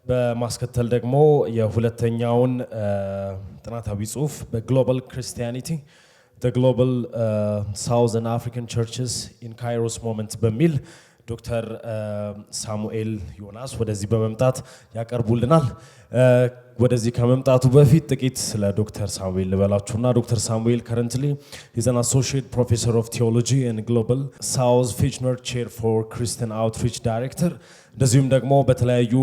በማስከተል ደግሞ የሁለተኛውን ጥናታዊ ጽሁፍ በ Global Christianity, the Global South and African Churches in Kairos Moment በሚል ዶክተር ሳሙኤል ዮናስ ወደዚህ በመምጣት ያቀርቡልናል። ወደዚህ ከመምጣቱ በፊት ጥቂት ስለ ዶክተር ሳሙኤል ልበላችሁና ዶክተር ሳሙኤል currently is an associate professor of theology and Global South Fichtner Chair for Christian Outreach Director፣ እንደዚሁም ደግሞ በተለያዩ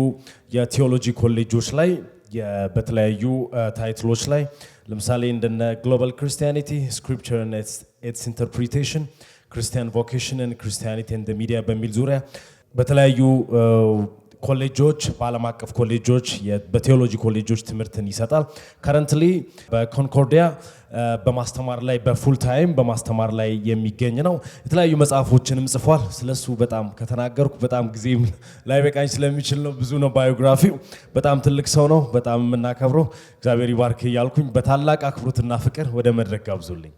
የቴዎሎጂ ኮሌጆች ላይ በተለያዩ title ኦች ላይ፣ ለምሳሌ እንደነ Global Christianity, Scripture, its Interpretation, Christian Vocation, Christianity and Media በሚል ዙሪያ በተለያዩ ኮሌጆች፣ በዓለም አቀፍ ኮሌጆች፣ በቴዎሎጂ ኮሌጆች ትምህርትን ይሰጣል። Currently በኮንኮርዲያ በማስተማር ላይ፣ በ full time በማስተማር ላይ የሚገኝ ነው። የተለያዩ መጽሐፎችንም ጽፏል። ስለሱ በጣም ከተናገርኩ በጣም ጊዜ ላይበቃኝ ስለሚችል ነው። ብዙ ነው biography ው። በጣም ትልቅ ሰው ነው። በጣም የምናከብረው። እግዚአብሔር ይባርክ እያልኩኝ በታላቅ አክብሮትና ፍቅር ወደ መድረክ ጋብዙልኝ።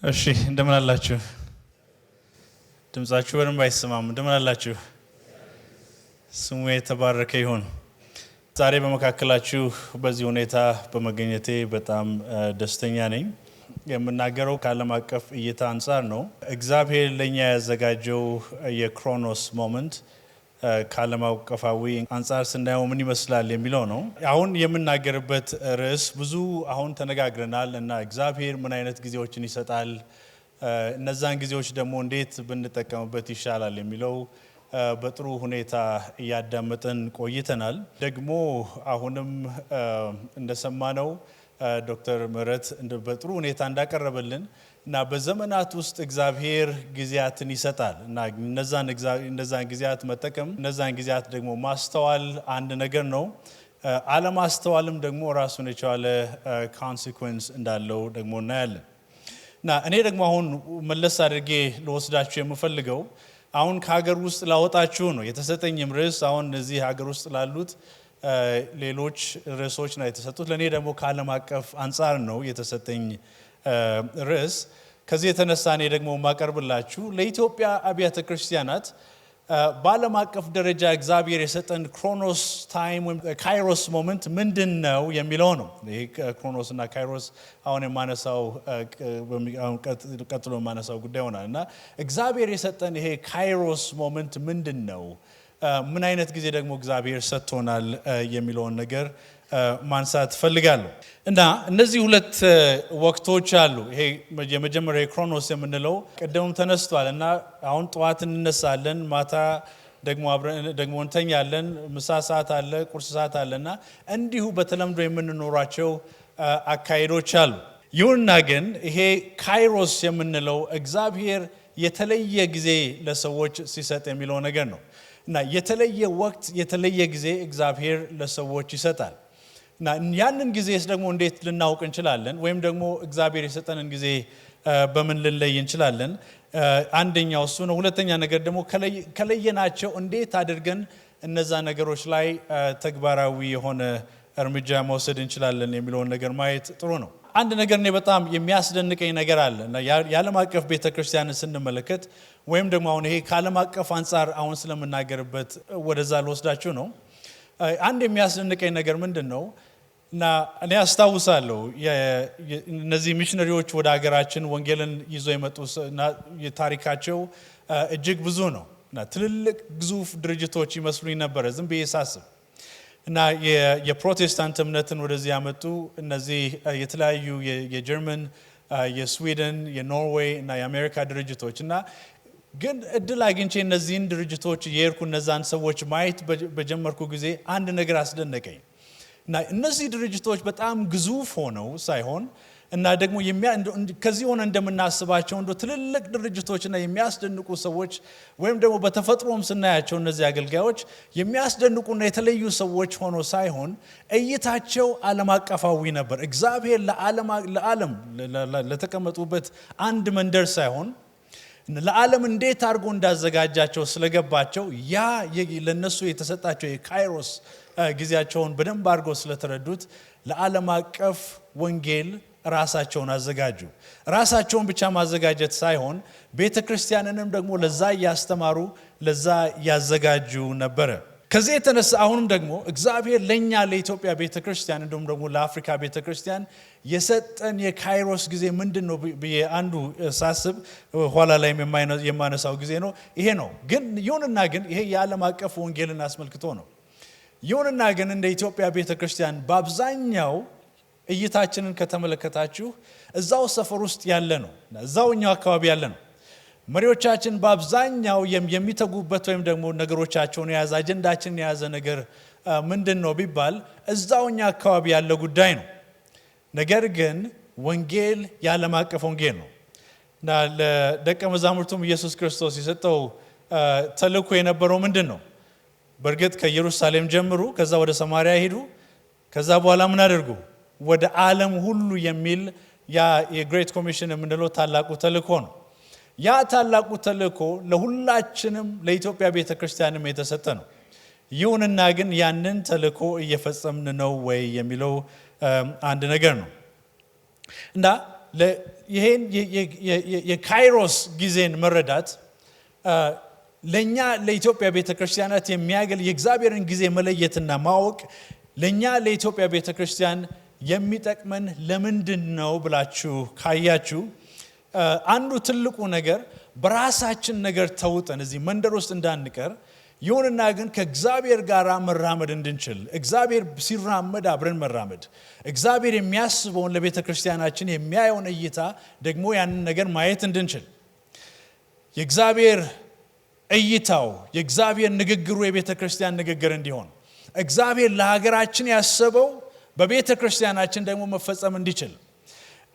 እሺ፣ እንደምን አላችሁ? ድምጻችሁ በደንብ አይሰማም። እንደምን አላችሁ? ስሙ የተባረከ ይሁን። ዛሬ በመካከላችሁ በዚህ ሁኔታ በመገኘቴ በጣም ደስተኛ ነኝ። የምናገረው ከዓለም አቀፍ እይታ አንጻር ነው። እግዚአብሔር ለእኛ ያዘጋጀው የ Chronos moment ከዓለም አቀፋዊ አንጻር ስናየው ምን ይመስላል የሚለው ነው። አሁን የምናገርበት ርዕስ ብዙ አሁን ተነጋግረናል እና እግዚአብሔር ምን አይነት ጊዜዎችን ይሰጣል፣ እነዛን ጊዜዎች ደግሞ እንዴት ብንጠቀምበት ይሻላል የሚለው በጥሩ ሁኔታ እያዳመጥን ቆይተናል። ደግሞ አሁንም እንደሰማነው ዶክተር ምህረት በጥሩ ሁኔታ እንዳቀረበልን እና በዘመናት ውስጥ እግዚአብሔር ጊዜያትን ይሰጣል እና እነዛን ጊዜያት መጠቀም፣ እነዛን ጊዜያት ደግሞ ማስተዋል አንድ ነገር ነው። አለማስተዋልም ደግሞ ራሱን የቻለ consequence እንዳለው ደግሞ እናያለን። እና እኔ ደግሞ አሁን መለስ አድርጌ ልወስዳችሁ የምፈልገው አሁን ከሀገር ውስጥ ላወጣችሁ ነው። የተሰጠኝም ርዕስ አሁን እዚህ ሀገር ውስጥ ላሉት ሌሎች ርዕሶች ነው የተሰጡት። ለእኔ ደግሞ ከዓለም አቀፍ አንጻር ነው የተሰጠኝ ርዕስ። ከዚህ የተነሳ እኔ ደግሞ የማቀርብላችሁ ለኢትዮጵያ አብያተ ክርስቲያናት በዓለም አቀፍ ደረጃ እግዚአብሔር የሰጠን Chronos time ወይም Kairos moment ምንድን ነው የሚለው ነው። ይሄ Chronos እና Kairos አሁን የማነሳው፣ ቀጥሎ የማነሳው ጉዳይ ይሆናል። እና እግዚአብሔር የሰጠን ይሄ Kairos moment ምንድን ነው? ምን አይነት ጊዜ ደግሞ እግዚአብሔር ሰጥቶናል የሚለውን ነገር ማንሳት እፈልጋለሁ። እና እነዚህ ሁለት ወቅቶች አሉ። ይሄ የመጀመሪያው የ Chronos የምንለው ቅድምም ተነስቷል። እና አሁን ጠዋት እንነሳለን፣ ማታ ደግሞ አብረን ደግሞ እንተኛለን፣ ምሳ ሰዓት አለ፣ ቁርስ ሰዓት አለ እና እንዲሁ በተለምዶ የምንኖራቸው አካሄዶች አሉ። ይሁንና ግን ይሄ Kairos የምንለው እግዚአብሔር የተለየ ጊዜ ለሰዎች ሲሰጥ የሚለው ነገር ነው። እና የተለየ ወቅት፣ የተለየ ጊዜ እግዚአብሔር ለሰዎች ይሰጣል። እና ያንን ጊዜስ ደግሞ እንዴት ልናውቅ እንችላለን? ወይም ደግሞ እግዚአብሔር የሰጠንን ጊዜ በምን ልንለይ እንችላለን? አንደኛው እሱ ነው። ሁለተኛ ነገር ደግሞ ከለየናቸው እንዴት አድርገን እነዛ ነገሮች ላይ ተግባራዊ የሆነ እርምጃ መውሰድ እንችላለን የሚለውን ነገር ማየት ጥሩ ነው። አንድ ነገር እኔ በጣም የሚያስደንቀኝ ነገር አለ። እና የዓለም አቀፍ ቤተክርስቲያንን ስንመለከት ወይም ደግሞ አሁን ይሄ ከዓለም አቀፍ አንጻር አሁን ስለምናገርበት ወደዛ ልወስዳችሁ ነው። አንድ የሚያስደንቀኝ ነገር ምንድን ነው? እና እኔ አስታውሳለሁ እነዚህ ሚሽነሪዎች ወደ ሀገራችን ወንጌልን ይዞ የመጡ እና የታሪካቸው እጅግ ብዙ ነው። እና ትልልቅ ግዙፍ ድርጅቶች ይመስሉኝ ነበረ ዝም ብዬ ሳስብ። እና የፕሮቴስታንት እምነትን ወደዚህ ያመጡ እነዚህ የተለያዩ የጀርመን፣ የስዊድን፣ የኖርዌይ እና የአሜሪካ ድርጅቶች። እና ግን እድል አግኝቼ እነዚህን ድርጅቶች የሄድኩ እነዛን ሰዎች ማየት በጀመርኩ ጊዜ አንድ ነገር አስደነቀኝ። እና እነዚህ ድርጅቶች በጣም ግዙፍ ሆነው ሳይሆን እና ደግሞ ከዚህ ሆነ እንደምናስባቸው እንደ ትልልቅ ድርጅቶችና የሚያስደንቁ ሰዎች ወይም ደግሞ በተፈጥሮም ስናያቸው እነዚህ አገልጋዮች የሚያስደንቁና የተለዩ ሰዎች ሆኖ ሳይሆን እይታቸው ዓለም አቀፋዊ ነበር። እግዚአብሔር ለዓለም ለተቀመጡበት አንድ መንደር ሳይሆን ለዓለም እንዴት አድርጎ እንዳዘጋጃቸው ስለገባቸው ያ ለነሱ የተሰጣቸው የ Kairos ጊዜያቸውን በደንብ አድርገው ስለተረዱት ለዓለም አቀፍ ወንጌል ራሳቸውን አዘጋጁ። ራሳቸውን ብቻ ማዘጋጀት ሳይሆን ቤተ ክርስቲያንንም ደግሞ ለዛ እያስተማሩ ለዛ ያዘጋጁ ነበረ። ከዚህ የተነሳ አሁንም ደግሞ እግዚአብሔር ለኛ ለኢትዮጵያ ቤተ ክርስቲያን እንዲሁም ደግሞ ለአፍሪካ ቤተ ክርስቲያን የሰጠን የካይሮስ ጊዜ ምንድን ነው ብዬ አንዱ ሳስብ ኋላ ላይም የማነሳው ጊዜ ነው ይሄ ነው። ግን ይሁንና ግን ይሄ የዓለም አቀፍ ወንጌልን አስመልክቶ ነው። ይሁንና ግን እንደ ኢትዮጵያ ቤተ ክርስቲያን በአብዛኛው እይታችንን ከተመለከታችሁ እዛው ሰፈር ውስጥ ያለ ነው፣ እዛው እኛው አካባቢ ያለ ነው። መሪዎቻችን በአብዛኛው የሚተጉበት ወይም ደግሞ ነገሮቻቸውን የያዘ አጀንዳችንን የያዘ ነገር ምንድን ነው ቢባል እዛው እኛ አካባቢ ያለ ጉዳይ ነው። ነገር ግን ወንጌል የዓለም አቀፍ ወንጌል ነው እና ለደቀ መዛሙርቱም ኢየሱስ ክርስቶስ የሰጠው ተልእኮ የነበረው ምንድን ነው? በእርግጥ ከኢየሩሳሌም ጀምሩ፣ ከዛ ወደ ሰማርያ ሂዱ፣ ከዛ በኋላ ምን አድርጉ? ወደ ዓለም ሁሉ የሚል ያ የ Great Commission የምንለው ታላቁ ተልእኮ ነው። ያ ታላቁ ተልእኮ ለሁላችንም ለኢትዮጵያ ቤተ ክርስቲያንም የተሰጠ ነው። ይሁንና ግን ያንን ተልእኮ እየፈጸምን ነው ወይ የሚለው አንድ ነገር ነው እና ይሄን የካይሮስ ጊዜን መረዳት ለኛ ለኢትዮጵያ ቤተ ክርስቲያናት የሚያገል የእግዚአብሔርን ጊዜ መለየትና ማወቅ ለኛ ለኢትዮጵያ ቤተ ክርስቲያን የሚጠቅመን ለምንድን ነው ብላችሁ ካያችሁ አንዱ ትልቁ ነገር በራሳችን ነገር ተውጠን እዚህ መንደር ውስጥ እንዳንቀር፣ ይሁንና ግን ከእግዚአብሔር ጋር መራመድ እንድንችል፣ እግዚአብሔር ሲራመድ አብረን መራመድ፣ እግዚአብሔር የሚያስበውን ለቤተ ክርስቲያናችን የሚያየውን እይታ ደግሞ ያንን ነገር ማየት እንድንችል፣ የእግዚአብሔር እይታው የእግዚአብሔር ንግግሩ የቤተ ክርስቲያን ንግግር እንዲሆን፣ እግዚአብሔር ለሀገራችን ያሰበው በቤተ ክርስቲያናችን ደግሞ መፈጸም እንዲችል፣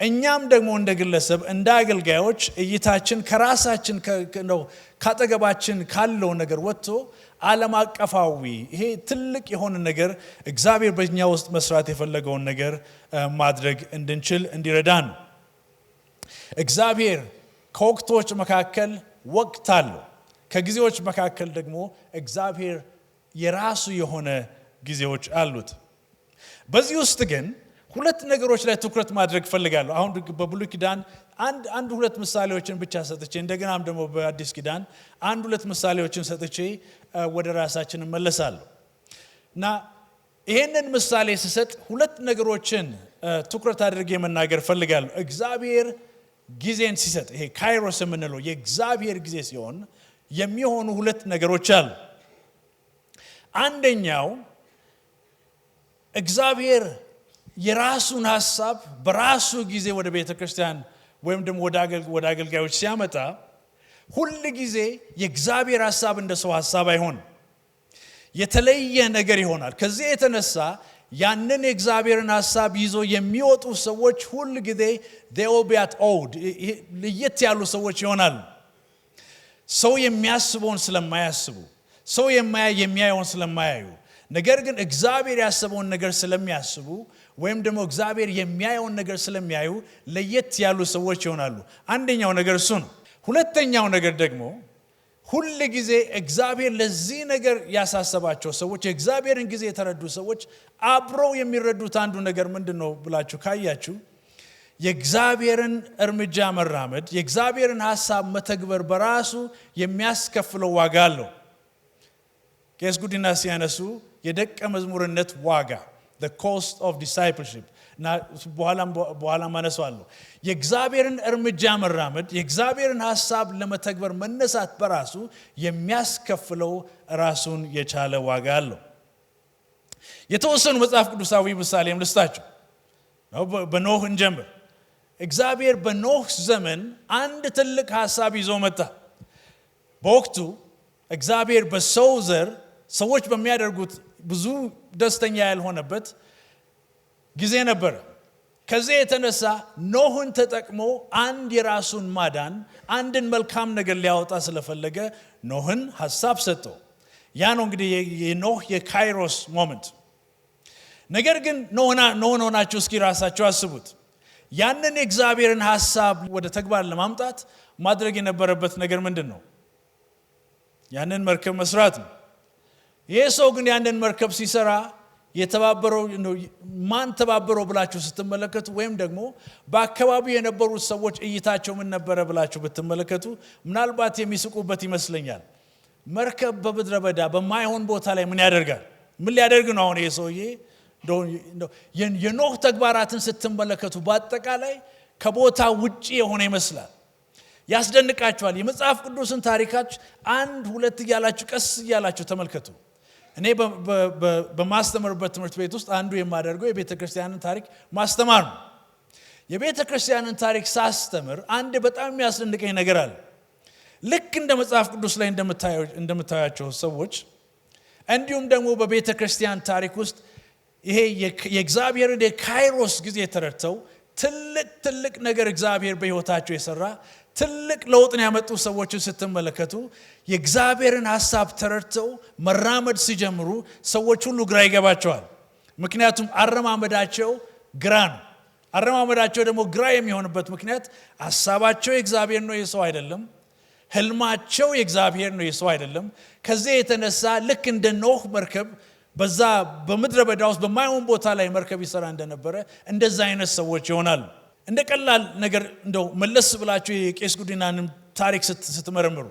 እኛም ደግሞ እንደ ግለሰብ እንደ አገልጋዮች እይታችን ከራሳችን ነው ካጠገባችን ካለው ነገር ወጥቶ ዓለም አቀፋዊ ይሄ ትልቅ የሆነ ነገር እግዚአብሔር በእኛ ውስጥ መስራት የፈለገውን ነገር ማድረግ እንድንችል እንዲረዳን ነው። እግዚአብሔር ከወቅቶች መካከል ወቅት አለው። ከጊዜዎች መካከል ደግሞ እግዚአብሔር የራሱ የሆነ ጊዜዎች አሉት። በዚህ ውስጥ ግን ሁለት ነገሮች ላይ ትኩረት ማድረግ እፈልጋለሁ። አሁን በብሉይ ኪዳን አንድ ሁለት ምሳሌዎችን ብቻ ሰጥቼ እንደገናም ደግሞ በአዲስ ኪዳን አንድ ሁለት ምሳሌዎችን ሰጥቼ ወደ ራሳችን እመለሳለሁ። እና ይሄንን ምሳሌ ስሰጥ ሁለት ነገሮችን ትኩረት አድርጌ መናገር እፈልጋለሁ። እግዚአብሔር ጊዜን ሲሰጥ ይሄ ካይሮስ የምንለው የእግዚአብሔር ጊዜ ሲሆን የሚሆኑ ሁለት ነገሮች አሉ። አንደኛው እግዚአብሔር የራሱን ሐሳብ በራሱ ጊዜ ወደ ቤተ ክርስቲያን ወይም ደግሞ ወደ አገልጋዮች ሲያመጣ ሁል ጊዜ የእግዚአብሔር ሐሳብ እንደ ሰው ሐሳብ አይሆንም። የተለየ ነገር ይሆናል። ከዚህ የተነሳ ያንን የእግዚአብሔርን ሐሳብ ይዞ የሚወጡ ሰዎች ሁል ጊዜ they will be at odd፣ ለየት ያሉ ሰዎች ይሆናሉ። ሰው የሚያስበውን ስለማያስቡ፣ ሰው የሚያየውን ስለማያዩ፣ ነገር ግን እግዚአብሔር ያሰበውን ነገር ስለሚያስቡ ወይም ደግሞ እግዚአብሔር የሚያየውን ነገር ስለሚያዩ ለየት ያሉ ሰዎች ይሆናሉ። አንደኛው ነገር እሱ ነው። ሁለተኛው ነገር ደግሞ ሁል ጊዜ እግዚአብሔር ለዚህ ነገር ያሳሰባቸው ሰዎች፣ የእግዚአብሔርን ጊዜ የተረዱ ሰዎች አብረው የሚረዱት አንዱ ነገር ምንድነው ብላችሁ ካያችሁ የእግዚአብሔርን እርምጃ መራመድ፣ የእግዚአብሔርን ሐሳብ መተግበር በራሱ የሚያስከፍለው ዋጋ አለው። ቄስ ጉዲና ሲያነሱ የደቀ መዝሙርነት ዋጋ the cost of discipleship እና በኋላም አነሳዋለሁ። የእግዚአብሔርን እርምጃ መራመድ፣ የእግዚአብሔርን ሐሳብ ለመተግበር መነሳት በራሱ የሚያስከፍለው ራሱን የቻለ ዋጋ አለው። የተወሰኑ መጽሐፍ ቅዱሳዊ ምሳሌም ልስጣችሁ። በኖህ እንጀምር። እግዚአብሔር በኖህ ዘመን አንድ ትልቅ ሐሳብ ይዞ መጣ። በወቅቱ እግዚአብሔር በሰው ዘር ሰዎች በሚያደርጉት ብዙ ደስተኛ ያልሆነበት ጊዜ ነበር። ከዚህ የተነሳ ኖህን ተጠቅሞ አንድ የራሱን ማዳን አንድን መልካም ነገር ሊያወጣ ስለፈለገ ኖህን ሐሳብ ሰጠው። ያ ነው እንግዲህ የኖህ የካይሮስ moment። ነገር ግን ኖህን ሆናችሁ እስኪ ራሳችሁ አስቡት። ያንን የእግዚአብሔርን ሐሳብ ወደ ተግባር ለማምጣት ማድረግ የነበረበት ነገር ምንድን ነው? ያንን መርከብ መስራት ነው። ይህ ሰው ግን ያንን መርከብ ሲሰራ የተባበረው ማን ተባበረው ብላችሁ ስትመለከቱ ወይም ደግሞ በአካባቢው የነበሩት ሰዎች እይታቸው ምን ነበረ ብላችሁ ብትመለከቱ ምናልባት የሚስቁበት ይመስለኛል። መርከብ በምድረ በዳ በማይሆን ቦታ ላይ ምን ያደርጋል? ምን ሊያደርግ ነው አሁን ይሄ ሰውዬ? የኖህ ተግባራትን ስትመለከቱ በአጠቃላይ ከቦታ ውጪ የሆነ ይመስላል። ያስደንቃችኋል። የመጽሐፍ ቅዱስን ታሪካች አንድ ሁለት እያላችሁ ቀስ እያላችሁ ተመልከቱ። እኔ በማስተምርበት ትምህርት ቤት ውስጥ አንዱ የማደርገው የቤተ ክርስቲያንን ታሪክ ማስተማር ነው። የቤተ ክርስቲያንን ታሪክ ሳስተምር አንድ በጣም የሚያስደንቀኝ ነገር አለ። ልክ እንደ መጽሐፍ ቅዱስ ላይ እንደምታያቸው ሰዎች እንዲሁም ደግሞ በቤተ ክርስቲያን ታሪክ ውስጥ ይሄ የእግዚአብሔርን የካይሮስ ጊዜ ተረድተው ትልቅ ትልቅ ነገር እግዚአብሔር በሕይወታቸው የሰራ ትልቅ ለውጥን ያመጡ ሰዎችን ስትመለከቱ የእግዚአብሔርን ሐሳብ ተረድተው መራመድ ሲጀምሩ ሰዎች ሁሉ ግራ ይገባቸዋል። ምክንያቱም አረማመዳቸው ግራ ነው። አረማመዳቸው ደግሞ ግራ የሚሆንበት ምክንያት ሐሳባቸው የእግዚአብሔር ነው፣ የሰው አይደለም። ህልማቸው የእግዚአብሔር ነው፣ የሰው አይደለም። ከዚህ የተነሳ ልክ እንደ ኖህ መርከብ በዛ በምድረ በዳ ውስጥ በማይሆን ቦታ ላይ መርከብ ይሰራ እንደነበረ እንደዛ አይነት ሰዎች ይሆናሉ። እንደ ቀላል ነገር እንደው መለስ ብላችሁ የቄስ ጉዲናንም ታሪክ ስትመረምሩ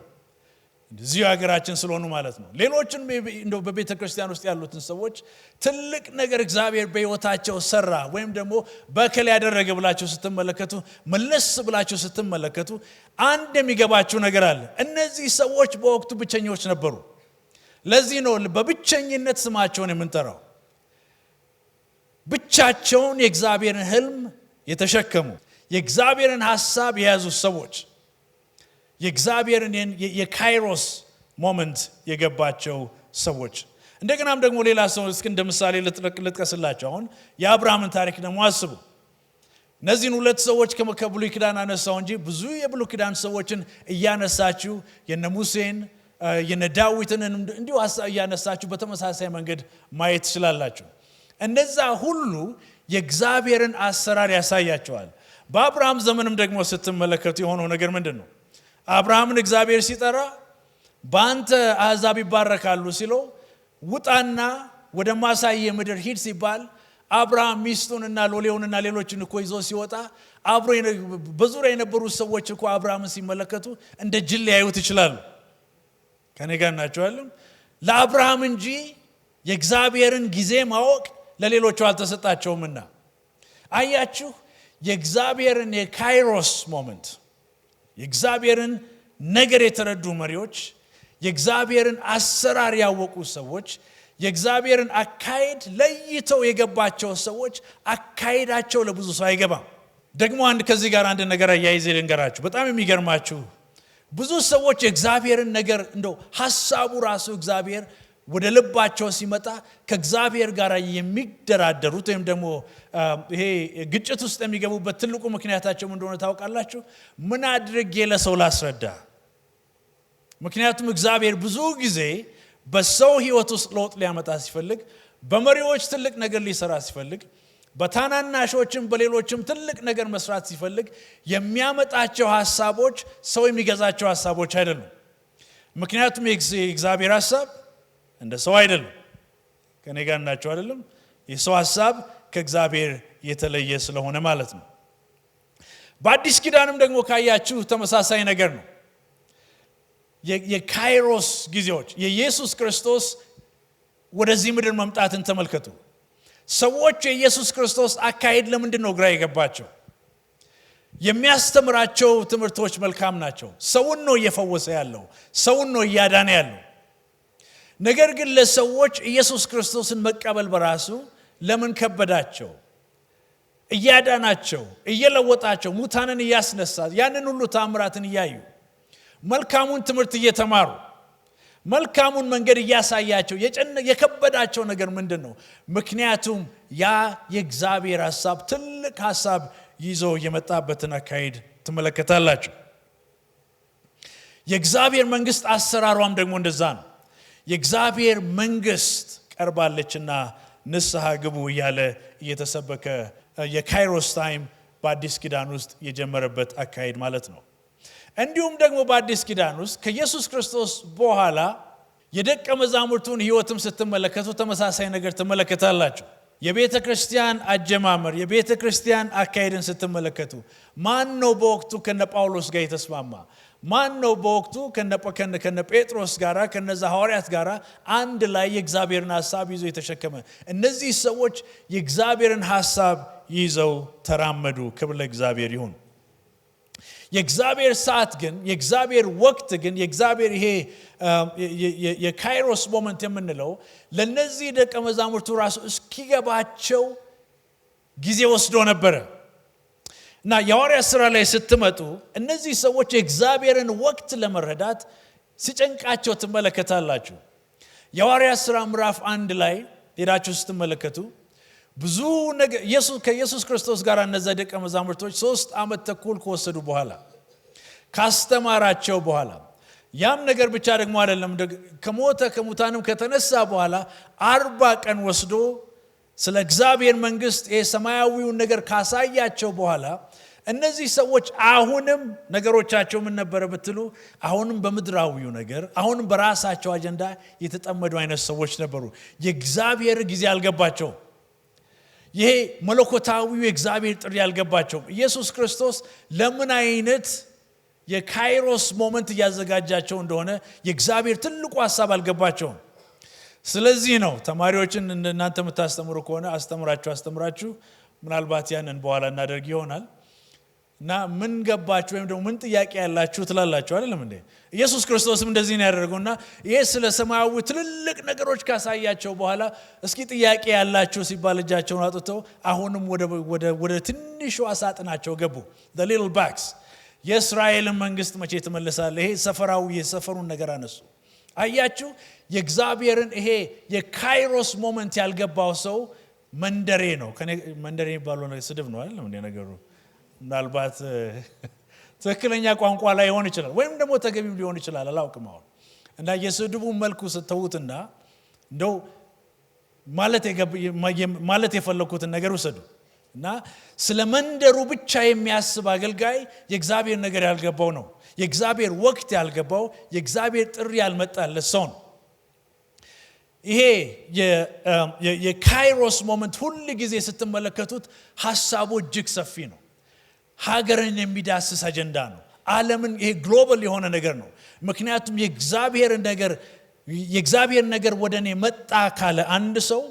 እዚሁ ሀገራችን ስለሆኑ ማለት ነው። ሌሎችን እንደው በቤተ ክርስቲያን ውስጥ ያሉትን ሰዎች ትልቅ ነገር እግዚአብሔር በሕይወታቸው ሰራ ወይም ደግሞ በከል ያደረገ ብላችሁ ስትመለከቱ መለስ ብላችሁ ስትመለከቱ አንድ የሚገባችሁ ነገር አለ። እነዚህ ሰዎች በወቅቱ ብቸኞች ነበሩ። ለዚህ ነው በብቸኝነት ስማቸውን የምንጠራው። ብቻቸውን የእግዚአብሔርን ህልም የተሸከሙ፣ የእግዚአብሔርን ሐሳብ የያዙ ሰዎች፣ የእግዚአብሔርን የካይሮስ moment የገባቸው ሰዎች። እንደገናም ደግሞ ሌላ ሰው እስኪ እንደ ምሳሌ ልጥቀስላቸው። አሁን የአብርሃምን ታሪክ ደግሞ አስቡ። እነዚህን ሁለት ሰዎች ከብሉይ ኪዳን አነሳው እንጂ ብዙ የብሉይ ኪዳን ሰዎችን እያነሳችሁ የነ ሙሴን የነ ዳዊትን እንዲሁ እያነሳችሁ በተመሳሳይ መንገድ ማየት ትችላላችሁ። እነዛ ሁሉ የእግዚአብሔርን አሰራር ያሳያቸዋል። በአብርሃም ዘመንም ደግሞ ስትመለከቱ የሆነው ነገር ምንድን ነው? አብርሃምን እግዚአብሔር ሲጠራ በአንተ አሕዛብ ይባረካሉ ሲለው ውጣና ወደ ማሳየ ምድር ሂድ ሲባል አብርሃም ሚስቱንና ሎሌውንና ሌሎችን እኮ ይዞ ሲወጣ አብሮ በዙሪያ የነበሩ ሰዎች እኮ አብርሃምን ሲመለከቱ እንደ ጅል ሊያዩት ይችላሉ። ከኔ ጋር ናችሁ አይደለም? ለአብርሃም እንጂ የእግዚአብሔርን ጊዜ ማወቅ ለሌሎቹ አልተሰጣቸውምና። አያችሁ፣ የእግዚአብሔርን የካይሮስ moment፣ የእግዚአብሔርን ነገር የተረዱ መሪዎች፣ የእግዚአብሔርን አሰራር ያወቁ ሰዎች፣ የእግዚአብሔርን አካሄድ ለይተው የገባቸው ሰዎች አካሄዳቸው ለብዙ ሰው አይገባም። ደግሞ አንድ ከዚህ ጋር አንድ ነገር አያይዜ ልንገራችሁ። በጣም የሚገርማችሁ ብዙ ሰዎች የእግዚአብሔርን ነገር እንደው ሐሳቡ ራሱ እግዚአብሔር ወደ ልባቸው ሲመጣ ከእግዚአብሔር ጋር የሚደራደሩት ወይም ደግሞ ይሄ ግጭት ውስጥ የሚገቡበት ትልቁ ምክንያታቸው ምን እንደሆነ ታውቃላችሁ? ምን አድርጌ ለሰው ላስረዳ? ምክንያቱም እግዚአብሔር ብዙ ጊዜ በሰው ሕይወት ውስጥ ለውጥ ሊያመጣ ሲፈልግ፣ በመሪዎች ትልቅ ነገር ሊሰራ ሲፈልግ፣ በታናናሾችም በሌሎችም ትልቅ ነገር መስራት ሲፈልግ የሚያመጣቸው ሐሳቦች ሰው የሚገዛቸው ሐሳቦች አይደሉም። ምክንያቱም የእግዚአብሔር ሐሳብ እንደ ሰው አይደለም። ከኔ ጋር ናቸው አይደለም? የሰው ሐሳብ ከእግዚአብሔር የተለየ ስለሆነ ማለት ነው። በአዲስ ኪዳንም ደግሞ ካያችሁ ተመሳሳይ ነገር ነው። የካይሮስ ጊዜዎች የኢየሱስ ክርስቶስ ወደዚህ ምድር መምጣትን ተመልከቱ። ሰዎች የኢየሱስ ክርስቶስ አካሄድ ለምንድን ነው ግራ የገባቸው? የሚያስተምራቸው ትምህርቶች መልካም ናቸው። ሰውን ነው እየፈወሰ ያለው፣ ሰውን ነው እያዳነ ያለው። ነገር ግን ለሰዎች ኢየሱስ ክርስቶስን መቀበል በራሱ ለምን ከበዳቸው? እያዳናቸው፣ እየለወጣቸው፣ ሙታንን እያስነሳ፣ ያንን ሁሉ ታምራትን እያዩ፣ መልካሙን ትምህርት እየተማሩ፣ መልካሙን መንገድ እያሳያቸው የከበዳቸው ነገር ምንድን ነው? ምክንያቱም ያ የእግዚአብሔር ሐሳብ ትልቅ ሐሳብ ይዞ የመጣበትን አካሄድ ትመለከታላችሁ። የእግዚአብሔር መንግስት አሰራሯም ደግሞ እንደዛ ነው። የእግዚአብሔር መንግስት ቀርባለችና ንስሐ ግቡ እያለ እየተሰበከ የካይሮስ time በአዲስ ኪዳን ውስጥ የጀመረበት አካሄድ ማለት ነው። እንዲሁም ደግሞ በአዲስ ኪዳን ውስጥ ከኢየሱስ ክርስቶስ በኋላ የደቀ መዛሙርቱን ሕይወትም ስትመለከቱ ተመሳሳይ ነገር ትመለከታላችሁ። የቤተ ክርስቲያን አጀማመር፣ የቤተ ክርስቲያን አካሄድን ስትመለከቱ ማን ነው በወቅቱ ከነ ጳውሎስ ጋር የተስማማ? ማን ነው በወቅቱ ከነ ጴጥሮስ ጋር፣ ከነዛ ሐዋርያት ጋር አንድ ላይ የእግዚአብሔርን ሐሳብ ይዞ የተሸከመ? እነዚህ ሰዎች የእግዚአብሔርን ሐሳብ ይዘው ተራመዱ። ክብር ለእግዚአብሔር ይሁን። የእግዚአብሔር ሰዓት ግን፣ የእግዚአብሔር ወቅት ግን፣ የእግዚአብሔር ይሄ የ kairos moment የምንለው ለነዚህ ደቀ መዛሙርቱ ራሱ እስኪገባቸው ጊዜ ወስዶ ነበረ። እና የሐዋርያት ሥራ ላይ ስትመጡ እነዚህ ሰዎች የእግዚአብሔርን ወቅት ለመረዳት ሲጨንቃቸው ትመለከታላችሁ። የሐዋርያት ሥራ ምዕራፍ 1 ላይ ሄዳችሁ ስትመለከቱ ብዙ ነገር ከኢየሱስ ክርስቶስ ጋር እነዛ ደቀ መዛሙርቶች 3 ዓመት ተኩል ከወሰዱ በኋላ፣ ካስተማራቸው በኋላ፣ ያም ነገር ብቻ ደግሞ አይደለም፣ ከሞተ ከሙታንም ከተነሳ በኋላ 40 ቀን ወስዶ ስለ እግዚአብሔር መንግስት የሰማያዊውን ነገር ካሳያቸው በኋላ እነዚህ ሰዎች አሁንም ነገሮቻቸው ምን ነበረ ብትሉ፣ አሁንም በምድራዊው ነገር፣ አሁንም በራሳቸው አጀንዳ የተጠመዱ አይነት ሰዎች ነበሩ። የእግዚአብሔር ጊዜ አልገባቸውም። ይሄ መለኮታዊው የእግዚአብሔር ጥሪ አልገባቸውም። ኢየሱስ ክርስቶስ ለምን አይነት የ kairos moment እያዘጋጃቸው እንደሆነ የእግዚአብሔር ትልቁ ሐሳብ አልገባቸውም። ስለዚህ ነው ተማሪዎችን እናንተ የምታስተምሩ ከሆነ አስተምራችሁ አስተምራችሁ ምናልባት ያንን በኋላ እናደርግ ይሆናል እና ምን ገባችሁ ወይም ደግሞ ምን ጥያቄ ያላችሁ ትላላችሁ፣ አይደለም እንዴ? ኢየሱስ ክርስቶስም እንደዚህ ነው ያደረገውና ይሄ ስለ ሰማያዊ ትልልቅ ነገሮች ካሳያቸው በኋላ እስኪ ጥያቄ ያላችሁ ሲባል እጃቸውን አውጥተው አሁንም ወደ ትንሿ ሳጥናቸው ገቡ። The little box። የእስራኤልን መንግስት መቼ ትመልሳለህ? ይሄ ሰፈራዊ የሰፈሩን ነገር አነሱ። አያችሁ፣ የእግዚአብሔርን ይሄ የ kairos moment ያልገባው ሰው መንደሬ ነው። ከኔ መንደሬ የሚባለው ነገር ስድብ ነው አይደለም እንዴ ነገሩ? ምናልባት ትክክለኛ ቋንቋ ላይ ሊሆን ይችላል ወይም ደግሞ ተገቢም ሊሆን ይችላል፣ አላውቅም አሁን። እና የስድቡ መልኩ ስተውትና እንደው ማለት የፈለኩትን ነገር ውሰዱ። እና ስለ መንደሩ ብቻ የሚያስብ አገልጋይ የእግዚአብሔር ነገር ያልገባው ነው። የእግዚአብሔር ወቅት ያልገባው፣ የእግዚአብሔር ጥሪ ያልመጣለት ሰው ነው። ይሄ የ kairos moment ሁል ጊዜ ስትመለከቱት ሐሳቡ እጅግ ሰፊ ነው። ሀገርን የሚዳስስ አጀንዳ ነው። ዓለምን ይሄ global የሆነ ነገር ነው። ምክንያቱም የእግዚአብሔር ነገር ወደ እኔ መጣ ካለ አንድ ሰው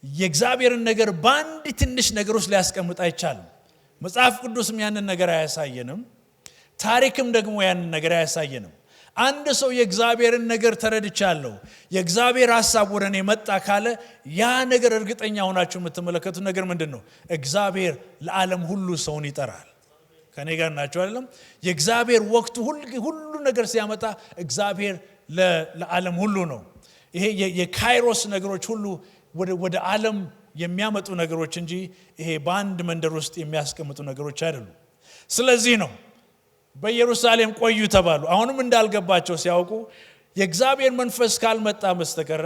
የእግዚአብሔርን ነገር በአንድ ትንሽ ነገር ውስጥ ሊያስቀምጥ አይቻልም። መጽሐፍ ቅዱስም ያንን ነገር አያሳየንም። ታሪክም ደግሞ ያንን ነገር አያሳየንም። አንድ ሰው የእግዚአብሔርን ነገር ተረድቻለሁ፣ የእግዚአብሔር ሐሳብ ወደ እኔ መጣ ካለ ያ ነገር እርግጠኛ ሆናችሁ የምትመለከቱት ነገር ምንድነው? እግዚአብሔር ለዓለም ሁሉ ሰውን ይጠራል። ከኔ ጋር ናችሁ አይደለም? የእግዚአብሔር ወቅቱ ሁሉ ነገር ሲያመጣ እግዚአብሔር ለዓለም ሁሉ ነው። ይሄ የካይሮስ ነገሮች ሁሉ ወደ ዓለም የሚያመጡ ነገሮች እንጂ ይሄ በአንድ መንደር ውስጥ የሚያስቀምጡ ነገሮች አይደሉም። ስለዚህ ነው በኢየሩሳሌም ቆዩ ተባሉ። አሁንም እንዳልገባቸው ሲያውቁ የእግዚአብሔር መንፈስ ካልመጣ በስተቀር፣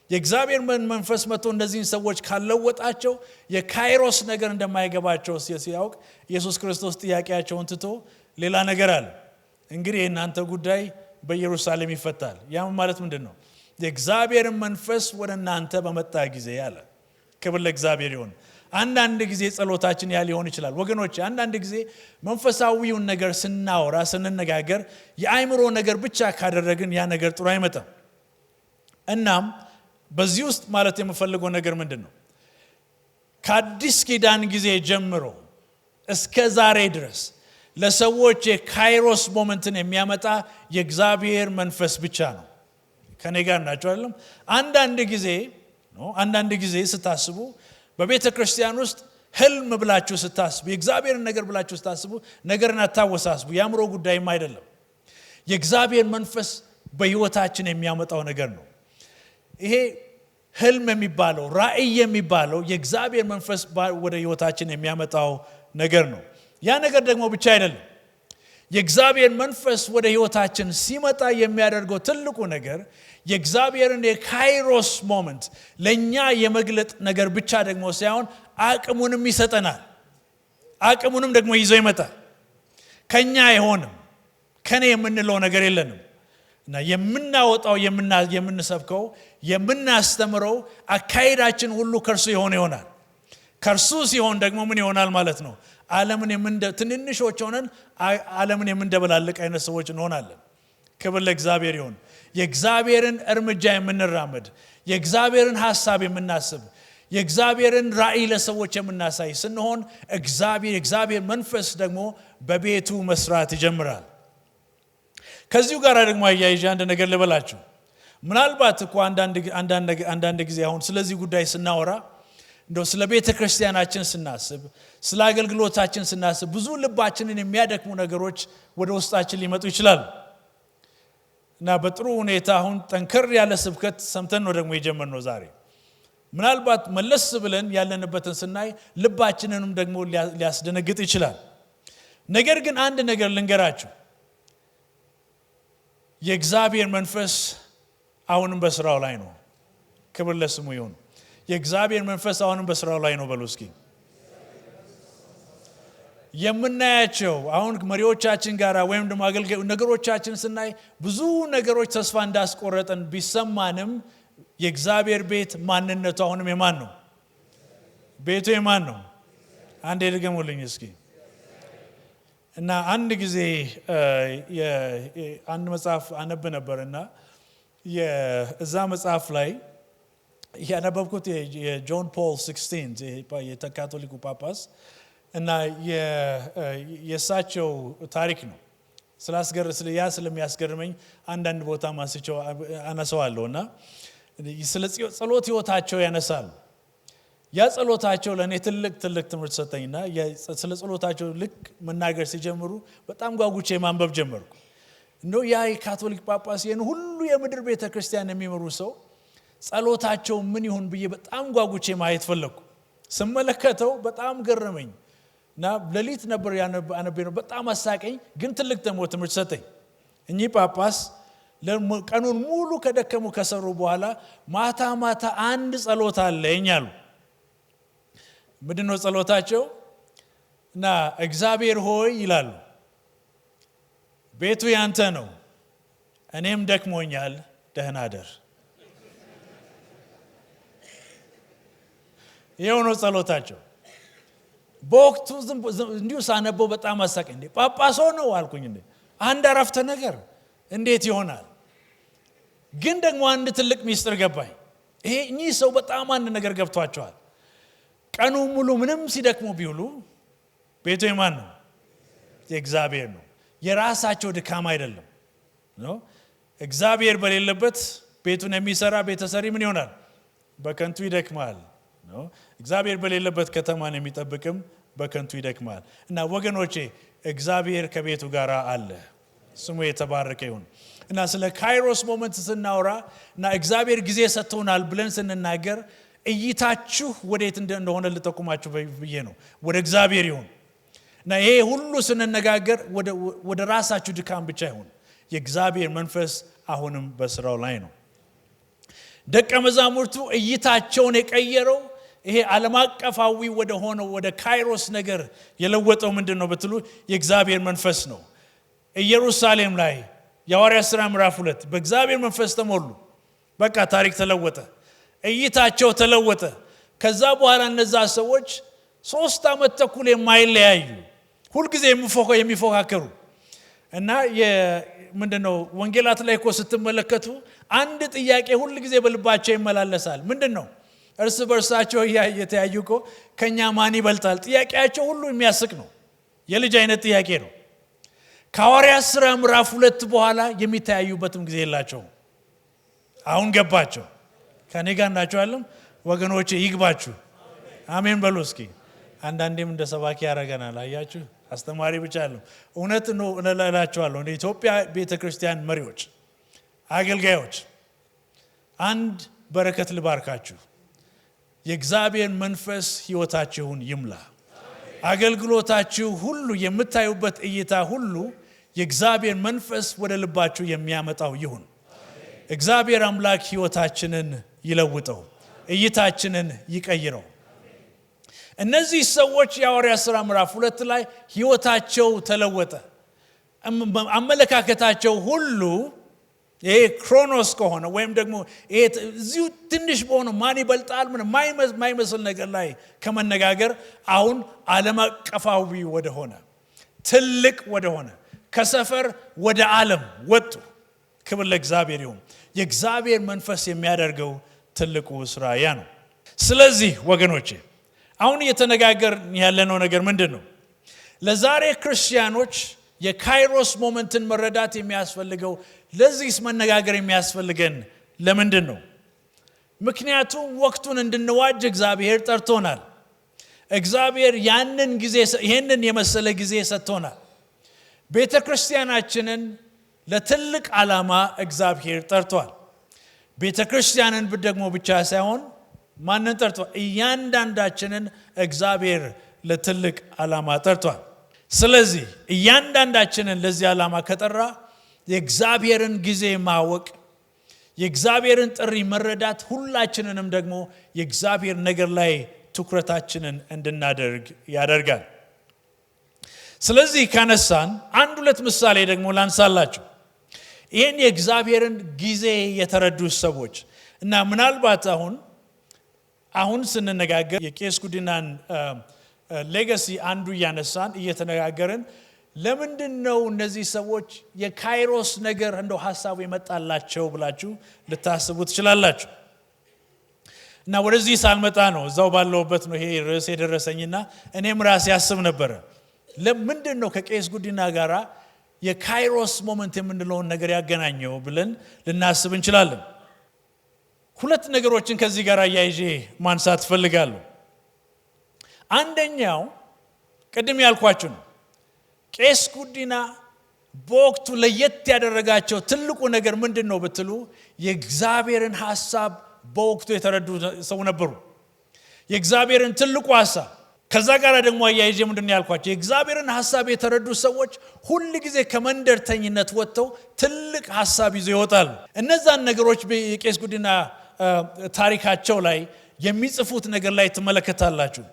የእግዚአብሔር መንፈስ መጥቶ እነዚህን ሰዎች ካልለወጣቸው የካይሮስ ነገር እንደማይገባቸው ሲያውቅ ኢየሱስ ክርስቶስ ጥያቄያቸውን ትቶ ሌላ ነገር አለ። እንግዲህ የእናንተ ጉዳይ በኢየሩሳሌም ይፈታል። ያም ማለት ምንድነው? የእግዚአብሔር መንፈስ ወደ እናንተ በመጣ ጊዜ አለ። ክብር ለእግዚአብሔር ይሁን። አንዳንድ ጊዜ ጸሎታችን ያ ሊሆን ይችላል ወገኖች። አንዳንድ ጊዜ መንፈሳዊውን ነገር ስናወራ ስንነጋገር የአእምሮ ነገር ብቻ ካደረግን ያ ነገር ጥሩ አይመጣም። እናም በዚህ ውስጥ ማለት የምፈልገው ነገር ምንድነው? ከአዲስ ኪዳን ጊዜ ጀምሮ እስከ ዛሬ ድረስ ለሰዎች የ kairos moment ን የሚያመጣ የእግዚአብሔር መንፈስ ብቻ ነው። ከኔ ጋር ናችሁ አይደለም? አንዳንድ ጊዜ ስታስቡ በቤተ ክርስቲያን ውስጥ ህልም ብላችሁ ስታስቡ፣ የእግዚአብሔርን ነገር ብላችሁ ስታስቡ ነገርን አታወሳስቡ። የአእምሮ ጉዳይም አይደለም። የእግዚአብሔር መንፈስ በህይወታችን የሚያመጣው ነገር ነው። ይሄ ህልም የሚባለው ራእይ የሚባለው የእግዚአብሔር መንፈስ ወደ ህይወታችን የሚያመጣው ነገር ነው። ያ ነገር ደግሞ ብቻ አይደለም። የእግዚአብሔር መንፈስ ወደ ህይወታችን ሲመጣ የሚያደርገው ትልቁ ነገር የእግዚአብሔርን የ kairos moment ለኛ የመግለጥ ነገር ብቻ ደግሞ ሳይሆን አቅሙንም ይሰጠናል። አቅሙንም ደግሞ ይዞ ይመጣል። ከኛ አይሆንም፣ ከኔ የምንለው ነገር የለንም። እና የምናወጣው፣ የምንሰብከው፣ የምናስተምረው አካሄዳችን ሁሉ ከእርሱ የሆነ ይሆናል። ከእርሱ ሲሆን ደግሞ ምን ይሆናል ማለት ነው? ዓለምን ትንንሾች ሆነን ዓለምን የምንደበላልቅ አይነት ሰዎች እንሆናለን። ክብር ለእግዚአብሔር ይሁን። የእግዚአብሔርን እርምጃ የምንራመድ፣ የእግዚአብሔርን ሐሳብ የምናስብ፣ የእግዚአብሔርን ራእይ ለሰዎች የምናሳይ ስንሆን የእግዚአብሔር መንፈስ ደግሞ በቤቱ መስራት ይጀምራል። ከዚሁ ጋር ደግሞ አያይዤ አንድ ነገር ልበላችሁ። ምናልባት እኮ አንዳንድ ጊዜ አሁን ስለዚህ ጉዳይ ስናወራ፣ እንደው ስለ ቤተ ክርስቲያናችን ስናስብ፣ ስለ አገልግሎታችን ስናስብ ብዙ ልባችንን የሚያደክሙ ነገሮች ወደ ውስጣችን ሊመጡ ይችላሉ። እና በጥሩ ሁኔታ አሁን ጠንከር ያለ ስብከት ሰምተን ነው ደግሞ የጀመርነው ዛሬ። ምናልባት መለስ ብለን ያለንበትን ስናይ ልባችንንም ደግሞ ሊያስደነግጥ ይችላል። ነገር ግን አንድ ነገር ልንገራችሁ። የእግዚአብሔር መንፈስ አሁንም በስራው ላይ ነው። ክብር ለስሙ ይሁን። የእግዚአብሔር መንፈስ አሁንም በስራው ላይ ነው በሉ እስኪ። የምናያቸው አሁን መሪዎቻችን ጋር ወይም ደግሞ አገልጋይ ነገሮቻችን ስናይ ብዙ ነገሮች ተስፋ እንዳስቆረጠን ቢሰማንም የእግዚአብሔር ቤት ማንነቱ አሁንም የማን ነው? ቤቱ የማን ነው? አንዴ ድገሙልኝ እስኪ። እና አንድ ጊዜ አንድ መጽሐፍ አነብ ነበርና እዛ መጽሐፍ ላይ ያነበብኩት የጆን ፖል 16 የካቶሊኩ ጳጳስ እና የእሳቸው ታሪክ ነው። ያ ስለሚያስገርመኝ አንዳንድ ቦታ ማንስቸው አነሳዋለሁ። እና ስለ ጸሎት ህይወታቸው ያነሳሉ። ያ ጸሎታቸው ለእኔ ትልቅ ትልቅ ትምህርት ሰጠኝና ስለ ጸሎታቸው ልክ መናገር ሲጀምሩ በጣም ጓጉቼ ማንበብ ጀመርኩ። እንደው ያ የካቶሊክ ጳጳስ፣ ይህን ሁሉ የምድር ቤተ ክርስቲያን የሚመሩ ሰው ጸሎታቸው ምን ይሁን ብዬ በጣም ጓጉቼ ማየት ፈለግኩ። ስመለከተው በጣም ገረመኝ እና ሌሊት ነበር ያነበብኩት፣ በጣም አሳቀኝ፣ ግን ትልቅ ደግሞ ትምህርት ሰጠኝ። እኚህ ጳጳስ ቀኑን ሙሉ ከደከሙ ከሰሩ በኋላ ማታ ማታ አንድ ጸሎት አለኝ አሉ። ምንድነው ጸሎታቸው? እና "እግዚአብሔር ሆይ" ይላሉ፣ "ቤቱ ያንተ ነው፣ እኔም ደክሞኛል፣ ደህና እደር።" ይኸው ነው ጸሎታቸው። በወቅቱ እንዲሁ ሳነበው በጣም አሳቀኝ። እንዴ፣ ጳጳስ ነው አልኩኝ። እንዴ፣ አንድ አረፍተ ነገር እንዴት ይሆናል? ግን ደግሞ አንድ ትልቅ ሚስጥር ገባኝ። ይሄ እኚህ ሰው በጣም አንድ ነገር ገብቷቸዋል። ቀኑ ሙሉ ምንም ሲደክሙ ቢውሉ ቤቱ የማን ነው? የእግዚአብሔር ነው። የራሳቸው ድካም አይደለም። እግዚአብሔር በሌለበት ቤቱን የሚሰራ ቤተሰሪ ምን ይሆናል? በከንቱ ይደክማል። እግዚአብሔር በሌለበት ከተማን የሚጠብቅም በከንቱ ይደክማል። እና ወገኖቼ፣ እግዚአብሔር ከቤቱ ጋር አለ። ስሙ የተባረከ ይሁን። እና ስለ kairos moment ስናወራ እና እግዚአብሔር ጊዜ ሰጥቶናል ብለን ስንናገር እይታችሁ ወዴት እንደሆነ ልጠቁማችሁ ብዬ ነው። ወደ እግዚአብሔር ይሁን። እና ይሄ ሁሉ ስንነጋገር ወደ ራሳችሁ ድካም ብቻ ይሁን። የእግዚአብሔር መንፈስ አሁንም በስራው ላይ ነው። ደቀ መዛሙርቱ እይታቸውን የቀየረው፣ ይሄ ዓለም አቀፋዊ ወደ ሆነው ወደ kairos ነገር የለወጠው ምንድን ነው ብትሉ የእግዚአብሔር መንፈስ ነው። ኢየሩሳሌም ላይ የሐዋርያት ሥራ ምዕራፍ 2 በእግዚአብሔር መንፈስ ተሞሉ። በቃ ታሪክ ተለወጠ። እይታቸው ተለወጠ። ከዛ በኋላ እነዛ ሰዎች 3 ዓመት ተኩል የማይለያዩ፣ ሁልጊዜ የሚፎካከሩ እና ምንድን ነው፣ ወንጌላት ላይ እኮ ስትመለከቱ አንድ ጥያቄ ሁል ጊዜ በልባቸው ይመላለሳል። ምንድን ነው? እርስ በርሳቸው እየተያዩ እኮ ከኛ ማን ይበልጣል? ጥያቄያቸው ሁሉ የሚያስቅ ነው። የልጅ አይነት ጥያቄ ነው። ከሐዋርያት ሥራ ምዕራፍ 2 በኋላ የሚተያዩበትም ጊዜ የላቸውም። አሁን ገባቸው። ከኔ ጋር ናችሁ አይደለም ወገኖቼ? ይግባችሁ። አሜን በሉ እስኪ። አንዳንዴም እንደ ሰባኪ ያደርገናል። አያችሁ፣ አስተማሪ ብቻ አይደለም። እውነት ነው እላችኋለሁ፣ እንደ ኢትዮጵያ ቤተ ክርስቲያን መሪዎች፣ አገልጋዮች አንድ በረከት ልባርካችሁ። የእግዚአብሔር መንፈስ ሕይወታችሁን ይምላ። አገልግሎታችሁ ሁሉ፣ የምታዩበት እይታ ሁሉ የእግዚአብሔር መንፈስ ወደ ልባችሁ የሚያመጣው ይሁን። እግዚአብሔር አምላክ ሕይወታችንን ይለውጠው፣ እይታችንን ይቀይረው። እነዚህ ሰዎች የሐዋርያት ሥራ ምዕራፍ 2 ላይ ሕይወታቸው ተለወጠ። አመለካከታቸው ሁሉ ይሄ ክሮኖስ ከሆነ ወይም ደግሞ ይሄ እዚሁ ትንሽ በሆነ ማን ይበልጣል ምን የማይመስል ነገር ላይ ከመነጋገር አሁን ዓለም አቀፋዊ ወደሆነ ትልቅ ወደሆነ ከሰፈር ወደ ዓለም ወጡ። ክብር ለእግዚአብሔር ይሁን። የእግዚአብሔር መንፈስ የሚያደርገው ትልቁ ስራ ያ ነው። ስለዚህ ወገኖቼ አሁን እየተነጋገርን ያለነው ነገር ምንድን ነው? ለዛሬ ክርስቲያኖች የካይሮስ moment ን መረዳት የሚያስፈልገው፣ ለዚህስ መነጋገር የሚያስፈልገን ለምንድን ነው? ምክንያቱም ወቅቱን እንድንዋጅ እግዚአብሔር ጠርቶናል። እግዚአብሔር ያንን ጊዜ ይሄንን የመሰለ ጊዜ ሰጥቶናል። ቤተ ክርስቲያናችንን ለትልቅ ዓላማ እግዚአብሔር ጠርቷል። ቤተ ክርስቲያንን ደግሞ ብቻ ሳይሆን ማንን ጠርቷል? እያንዳንዳችንን እግዚአብሔር ለትልቅ ዓላማ ጠርቷል። ስለዚህ እያንዳንዳችንን ለዚህ ዓላማ ከጠራ የእግዚአብሔርን ጊዜ ማወቅ፣ የእግዚአብሔርን ጥሪ መረዳት፣ ሁላችንንም ደግሞ የእግዚአብሔር ነገር ላይ ትኩረታችንን እንድናደርግ ያደርጋል። ስለዚህ ካነሳን አንድ ሁለት ምሳሌ ደግሞ ላንሳላችሁ። ይህን የእግዚአብሔርን ጊዜ የተረዱ ሰዎች እና ምናልባት አሁን ስንነጋገር የቄስ ጉዲናን legacy አንዱ እያነሳን እየተነጋገርን ለምንድን ነው እነዚህ ሰዎች የካይሮስ ነገር እንደው ሀሳቡ የመጣላቸው ብላችሁ ልታስቡ ትችላላችሁ። እና ወደዚህ ሳልመጣ ነው እዛው ባለሁበት ነው ይሄ ርዕስ የደረሰኝና እኔም ራሴ አስብ ነበረ። ለምንድን ነው ከቄስ ጉዲና ጋራ የካይሮስ moment የምንለውን ነገር ያገናኘው ብለን ልናስብ እንችላለን። ሁለት ነገሮችን ከዚህ ጋር አያይዤ ማንሳት እፈልጋለሁ። አንደኛው ቅድም ያልኳችሁ ነው። ቄስ ጉዲና በወቅቱ ለየት ያደረጋቸው ትልቁ ነገር ምንድን ነው ብትሉ የእግዚአብሔርን ሀሳብ በወቅቱ የተረዱ ሰው ነበሩ። የእግዚአብሔርን ትልቁ ሀሳብ ከዛ ጋር ደግሞ አያይዤ ምንድን ነው ያልኳቸው? የእግዚአብሔርን ሀሳብ የተረዱ ሰዎች ሁል ጊዜ ከመንደርተኝነት ወጥተው ትልቅ ሀሳብ ይዘው ይወጣሉ። እነዛን ነገሮች የቄስ ጉዲና ታሪካቸው ላይ የሚጽፉት ነገር ላይ ትመለከታላችሁ።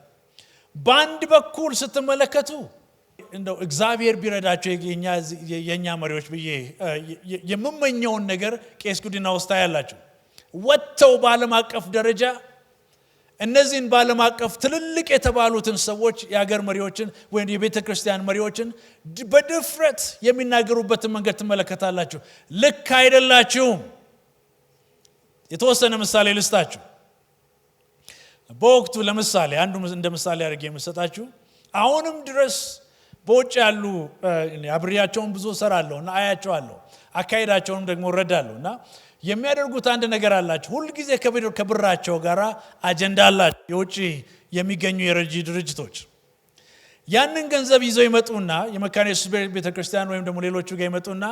በአንድ በኩል ስትመለከቱ እንደው እግዚአብሔር ቢረዳቸው የኛ መሪዎች ብዬ የምመኘውን ነገር ቄስ ጉዲና ውስጥ ታያላችሁ። ወጥተው በዓለም አቀፍ ደረጃ እነዚህን በዓለም አቀፍ ትልልቅ የተባሉትን ሰዎች የሀገር መሪዎችን ወይም የቤተ ክርስቲያን መሪዎችን በድፍረት የሚናገሩበትን መንገድ ትመለከታላችሁ። ልክ አይደላችሁም። የተወሰነ ምሳሌ ልስጣችሁ። በወቅቱ ለምሳሌ አንዱ እንደ ምሳሌ አድርጌ የምሰጣችሁ አሁንም ድረስ በውጭ ያሉ አብሬያቸውን ብዙ እሰራለሁ እና አያቸዋለሁ፣ አካሄዳቸውንም ደግሞ እረዳለሁ እና የሚያደርጉት አንድ ነገር አላቸው። ሁል ጊዜ ከብራቸው ጋራ አጀንዳ አላቸው። የውጭ የሚገኙ የረጂ ድርጅቶች ያንን ገንዘብ ይዘው ይመጡና የመካነ ኢየሱስ ቤተክርስቲያን ወይም ደግሞ ሌሎቹ ጋር ይመጡና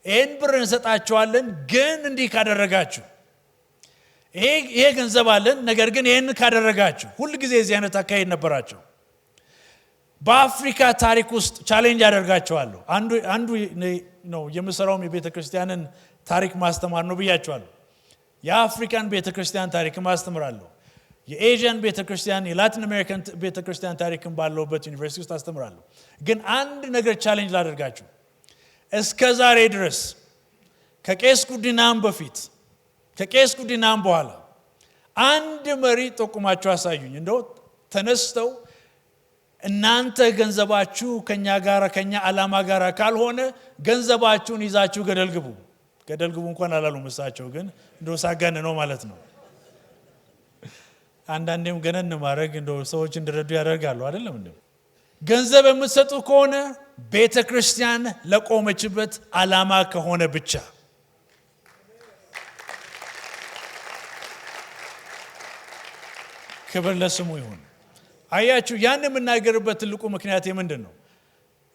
ይሄን ብር እንሰጣቸዋለን፣ ግን እንዲህ ካደረጋችሁ ይሄ ገንዘብ አለን፣ ነገር ግን ይሄን ካደረጋችሁ። ሁል ጊዜ የዚህ አይነት አካሄድ ነበራቸው። በአፍሪካ ታሪክ ውስጥ challenge አደርጋቸዋለሁ። አንዱ ነው የምሰራውም የቤተክርስቲያንን ታሪክ ማስተማር ነው ብያቸዋለሁ። የአፍሪካን ቤተክርስቲያን ታሪክ ማስተምራለሁ። የኤዥያን ቤተክርስቲያን፣ የላቲን አሜሪካን ቤተክርስቲያን ታሪክን ባለውበት ዩኒቨርሲቲ ውስጥ አስተምራለሁ። ግን አንድ ነገር challenge ላደርጋችሁ፣ እስከ ዛሬ ድረስ ከቄስ ጉዲናም በፊት ከቄስ ጉዲናም በኋላ አንድ መሪ ጠቁማችሁ አሳዩኝ። እንደው ተነስተው እናንተ ገንዘባችሁ ከኛ ጋራ ከኛ ዓላማ ጋራ ካልሆነ ገንዘባችሁን ይዛችሁ ገደል ግቡ። ገደል ግቡ እንኳን አላሉም እሳቸው፣ ግን እንደው ሳጋን ነው ማለት ነው። አንዳንዴም ገነን ማድረግ እንደው ሰዎች እንዲረዱ ያደርጋሉ አይደለም እንዴ? ገንዘብ የምትሰጡ ከሆነ ቤተክርስቲያን ለቆመችበት ዓላማ ከሆነ ብቻ። ክብር ለስሙ ይሁን። አያችሁ፣ ያን የምናገርበት ትልቁ ምክንያት ምንድን ነው?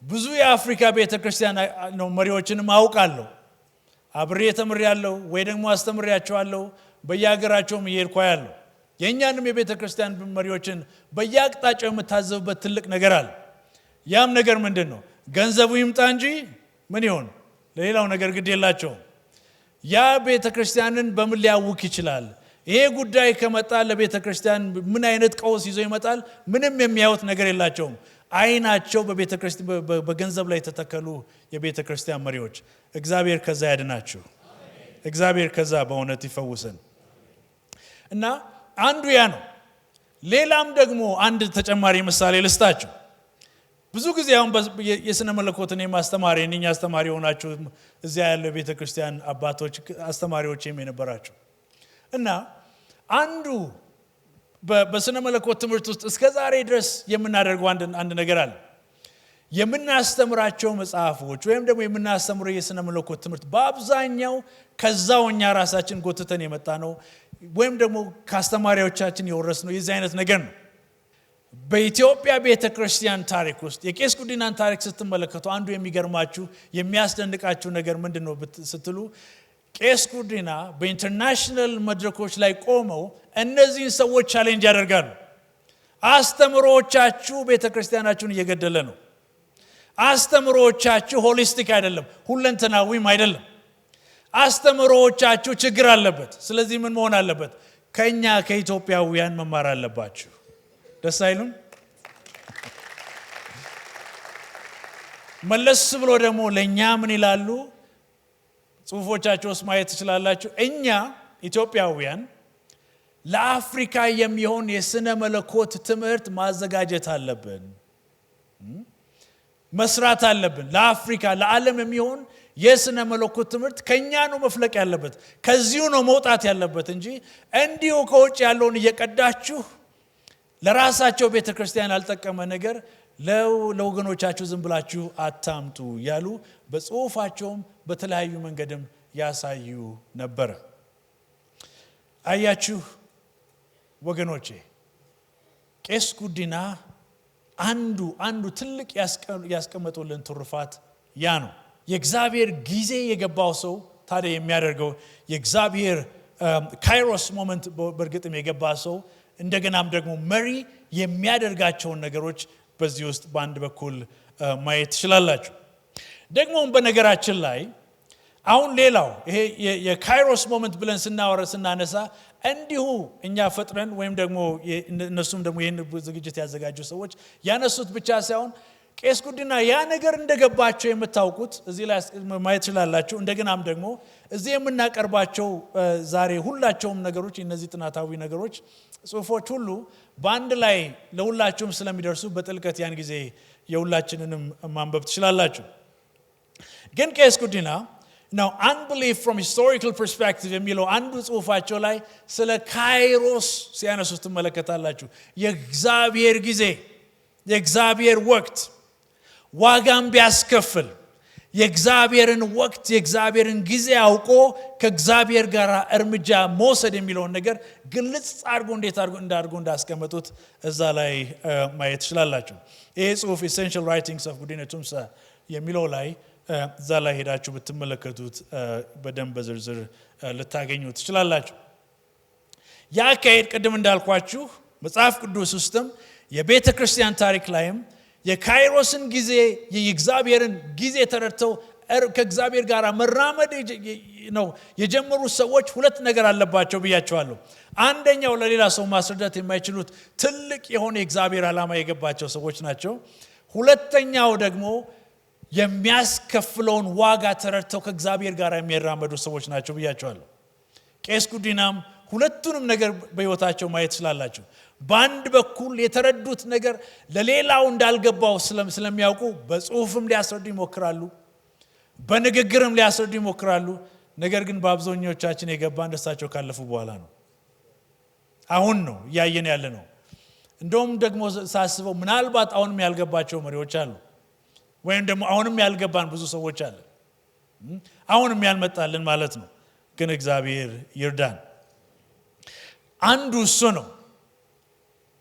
ብዙ የአፍሪካ ቤተክርስቲያን ነው መሪዎችንም አውቃለሁ፣ አብሬ ተምሬያለሁ ወይ ደግሞ አስተምሬያቸዋለሁ፣ በየሀገራቸውም እየሄድኩ ያለሁ። የእኛንም የቤተክርስቲያን መሪዎችን በየአቅጣጫው የምታዘብበት ትልቅ ነገር አለ። ያም ነገር ምንድን ነው? ገንዘቡ ይምጣ እንጂ ምን ይሆን ለሌላው ነገር ግድ የላቸውም። ያ ቤተክርስቲያንን በምን ሊያውክ ይችላል? ይሄ ጉዳይ ከመጣ ለቤተክርስቲያን ምን አይነት ቀውስ ይዞ ይመጣል? ምንም የሚያዩት ነገር የላቸውም። አይናቸው በገንዘብ ላይ የተተከሉ የቤተክርስቲያን መሪዎች፣ እግዚአብሔር ከዛ ያድናችሁ። እግዚአብሔር ከዛ በእውነት ይፈውሰን። እና አንዱ ያ ነው። ሌላም ደግሞ አንድ ተጨማሪ ምሳሌ ልስጣችሁ። ብዙ ጊዜ አሁን የስነ መለኮትን የማስተማሪ እኛ አስተማሪ ሆናችሁ እዚያ ያለው ቤተክርስቲያን አባቶች አስተማሪዎችም የነበራችሁ እና አንዱ በስነ መለኮት ትምህርት ውስጥ እስከ ዛሬ ድረስ የምናደርገው አንድ ነገር አለ። የምናስተምራቸው መጽሐፎች ወይም ደግሞ የምናስተምረው የስነ መለኮት ትምህርት በአብዛኛው ከዛው እኛ ራሳችን ጎትተን የመጣ ነው ወይም ደግሞ ካስተማሪዎቻችን የወረስነው የዚህ አይነት ነገር ነው። በኢትዮጵያ ቤተክርስቲያን ታሪክ ውስጥ የቄስ ጉዲናን ታሪክ ስትመለከቱ አንዱ የሚገርማችሁ የሚያስደንቃችሁ ነገር ምንድነው ስትሉ ቄስ ጉዲና በ international መድረኮች ላይ ቆመው እነዚህን ሰዎች challenge ያደርጋሉ። አስተምሮቻችሁ ቤተክርስቲያናችሁን እየገደለ ነው። አስተምሮቻችሁ holistic አይደለም፣ ሁለንተናዊም አይደለም። አስተምሮቻችሁ ችግር አለበት። ስለዚህ ምን መሆን አለበት? ከኛ ከኢትዮጵያውያን መማር አለባችሁ። ደስ አይሉም? መለስ ብሎ ደግሞ ለኛ ምን ይላሉ? ጽሁፎቻቸው ውስጥ ማየት ትችላላችሁ። እኛ ኢትዮጵያውያን ለአፍሪካ የሚሆን የስነ መለኮት ትምህርት ማዘጋጀት አለብን፣ መስራት አለብን። ለአፍሪካ ለዓለም የሚሆን የስነ መለኮት ትምህርት ከኛ ነው መፍለቅ ያለበት፣ ከዚሁ ነው መውጣት ያለበት እንጂ እንዲሁ ከውጭ ያለውን እየቀዳችሁ ለራሳቸው ቤተክርስቲያን ያልጠቀመ ነገር ለወገኖቻችሁ ዝም ብላችሁ አታምጡ ያሉ በጽሁፋቸውም በተለያዩ መንገድም ያሳዩ ነበር። አያችሁ ወገኖቼ፣ ቄስ ጉዲና አንዱ ትልቅ ያስቀመጡልን ትሩፋት ያ ነው። የእግዚአብሔር ጊዜ የገባው ሰው ታዲያ የሚያደርገው የእግዚአብሔር ካይሮስ moment በእርግጥም የገባ ሰው እንደገናም ደግሞ መሪ የሚያደርጋቸውን ነገሮች በዚህ ውስጥ በአንድ በኩል ማየት ትችላላችሁ። ደግሞም በነገራችን ላይ አሁን ሌላው ይሄ የካይሮስ moment ብለን ስናወራ ስናነሳ እንዲሁ እኛ ፈጥረን ወይም ደግሞ እነሱም ደግሞ ይሄን ዝግጅት ያዘጋጁ ሰዎች ያነሱት ብቻ ሳይሆን ቄስ ጉዲና ያ ነገር እንደገባቸው የምታውቁት እዚህ ላይ ማየት ትችላላችሁ። እንደገናም ደግሞ እዚህ የምናቀርባቸው ዛሬ ሁላቸውም ነገሮች እነዚህ ጥናታዊ ነገሮች ጽሁፎች ሁሉ በአንድ ላይ ለሁላችሁም ስለሚደርሱ በጥልቀት ያን ጊዜ የሁላችንንም ማንበብ ትችላላችሁ። ግን ቄስ ጉዲና now unbelief from historical perspective የሚለው አንዱ ጽሁፋቸው ላይ ስለ ካይሮስ ሲያነሱ ትመለከታላችሁ። የእግዚአብሔር ጊዜ የእግዚአብሔር ወቅት ዋጋም ቢያስከፍል የእግዚአብሔርን ወቅት የእግዚአብሔርን ጊዜ አውቆ ከእግዚአብሔር ጋር እርምጃ መውሰድ የሚለውን ነገር ግልጽ አድርጎ እንዴት አድርጎ እንዳስቀመጡት እዛ ላይ ማየት ትችላላችሁ። ይሄ ጽሁፍ Essential Writings of ጉዲና ቱምሳ የሚለው ላይ እዛ ላይ ሄዳችሁ ብትመለከቱት በደንብ በዝርዝር ልታገኙ ትችላላችሁ። ያ አካሄድ ቅድም እንዳልኳችሁ መጽሐፍ ቅዱስ ውስጥም የቤተክርስቲያን ታሪክ ላይም የካይሮስን ጊዜ የእግዚአብሔርን ጊዜ ተረድተው ከእግዚአብሔር ጋር መራመድ ነው የጀመሩ ሰዎች ሁለት ነገር አለባቸው ብያቸዋለሁ። አንደኛው ለሌላ ሰው ማስረዳት የማይችሉት ትልቅ የሆነ የእግዚአብሔር ዓላማ የገባቸው ሰዎች ናቸው። ሁለተኛው ደግሞ የሚያስከፍለውን ዋጋ ተረድተው ከእግዚአብሔር ጋር የሚራመዱ ሰዎች ናቸው ብያቸዋለሁ። ቄስ ጉዲናም ሁለቱንም ነገር በሕይወታቸው ማየት ስላላቸው በአንድ በኩል የተረዱት ነገር ለሌላው እንዳልገባው ስለሚያውቁ በጽሁፍም ሊያስረዱ ይሞክራሉ፣ በንግግርም ሊያስረዱ ይሞክራሉ። ነገር ግን በአብዛኞቻችን የገባን ደስታቸው ካለፉ በኋላ ነው። አሁን ነው እያየን ያለ ነው። እንደውም ደግሞ ሳስበው ምናልባት አሁንም ያልገባቸው መሪዎች አሉ፣ ወይም ደግሞ አሁንም ያልገባን ብዙ ሰዎች አሉ፣ አሁንም ያልመጣልን ማለት ነው። ግን እግዚአብሔር ይርዳን። አንዱ እሱ ነው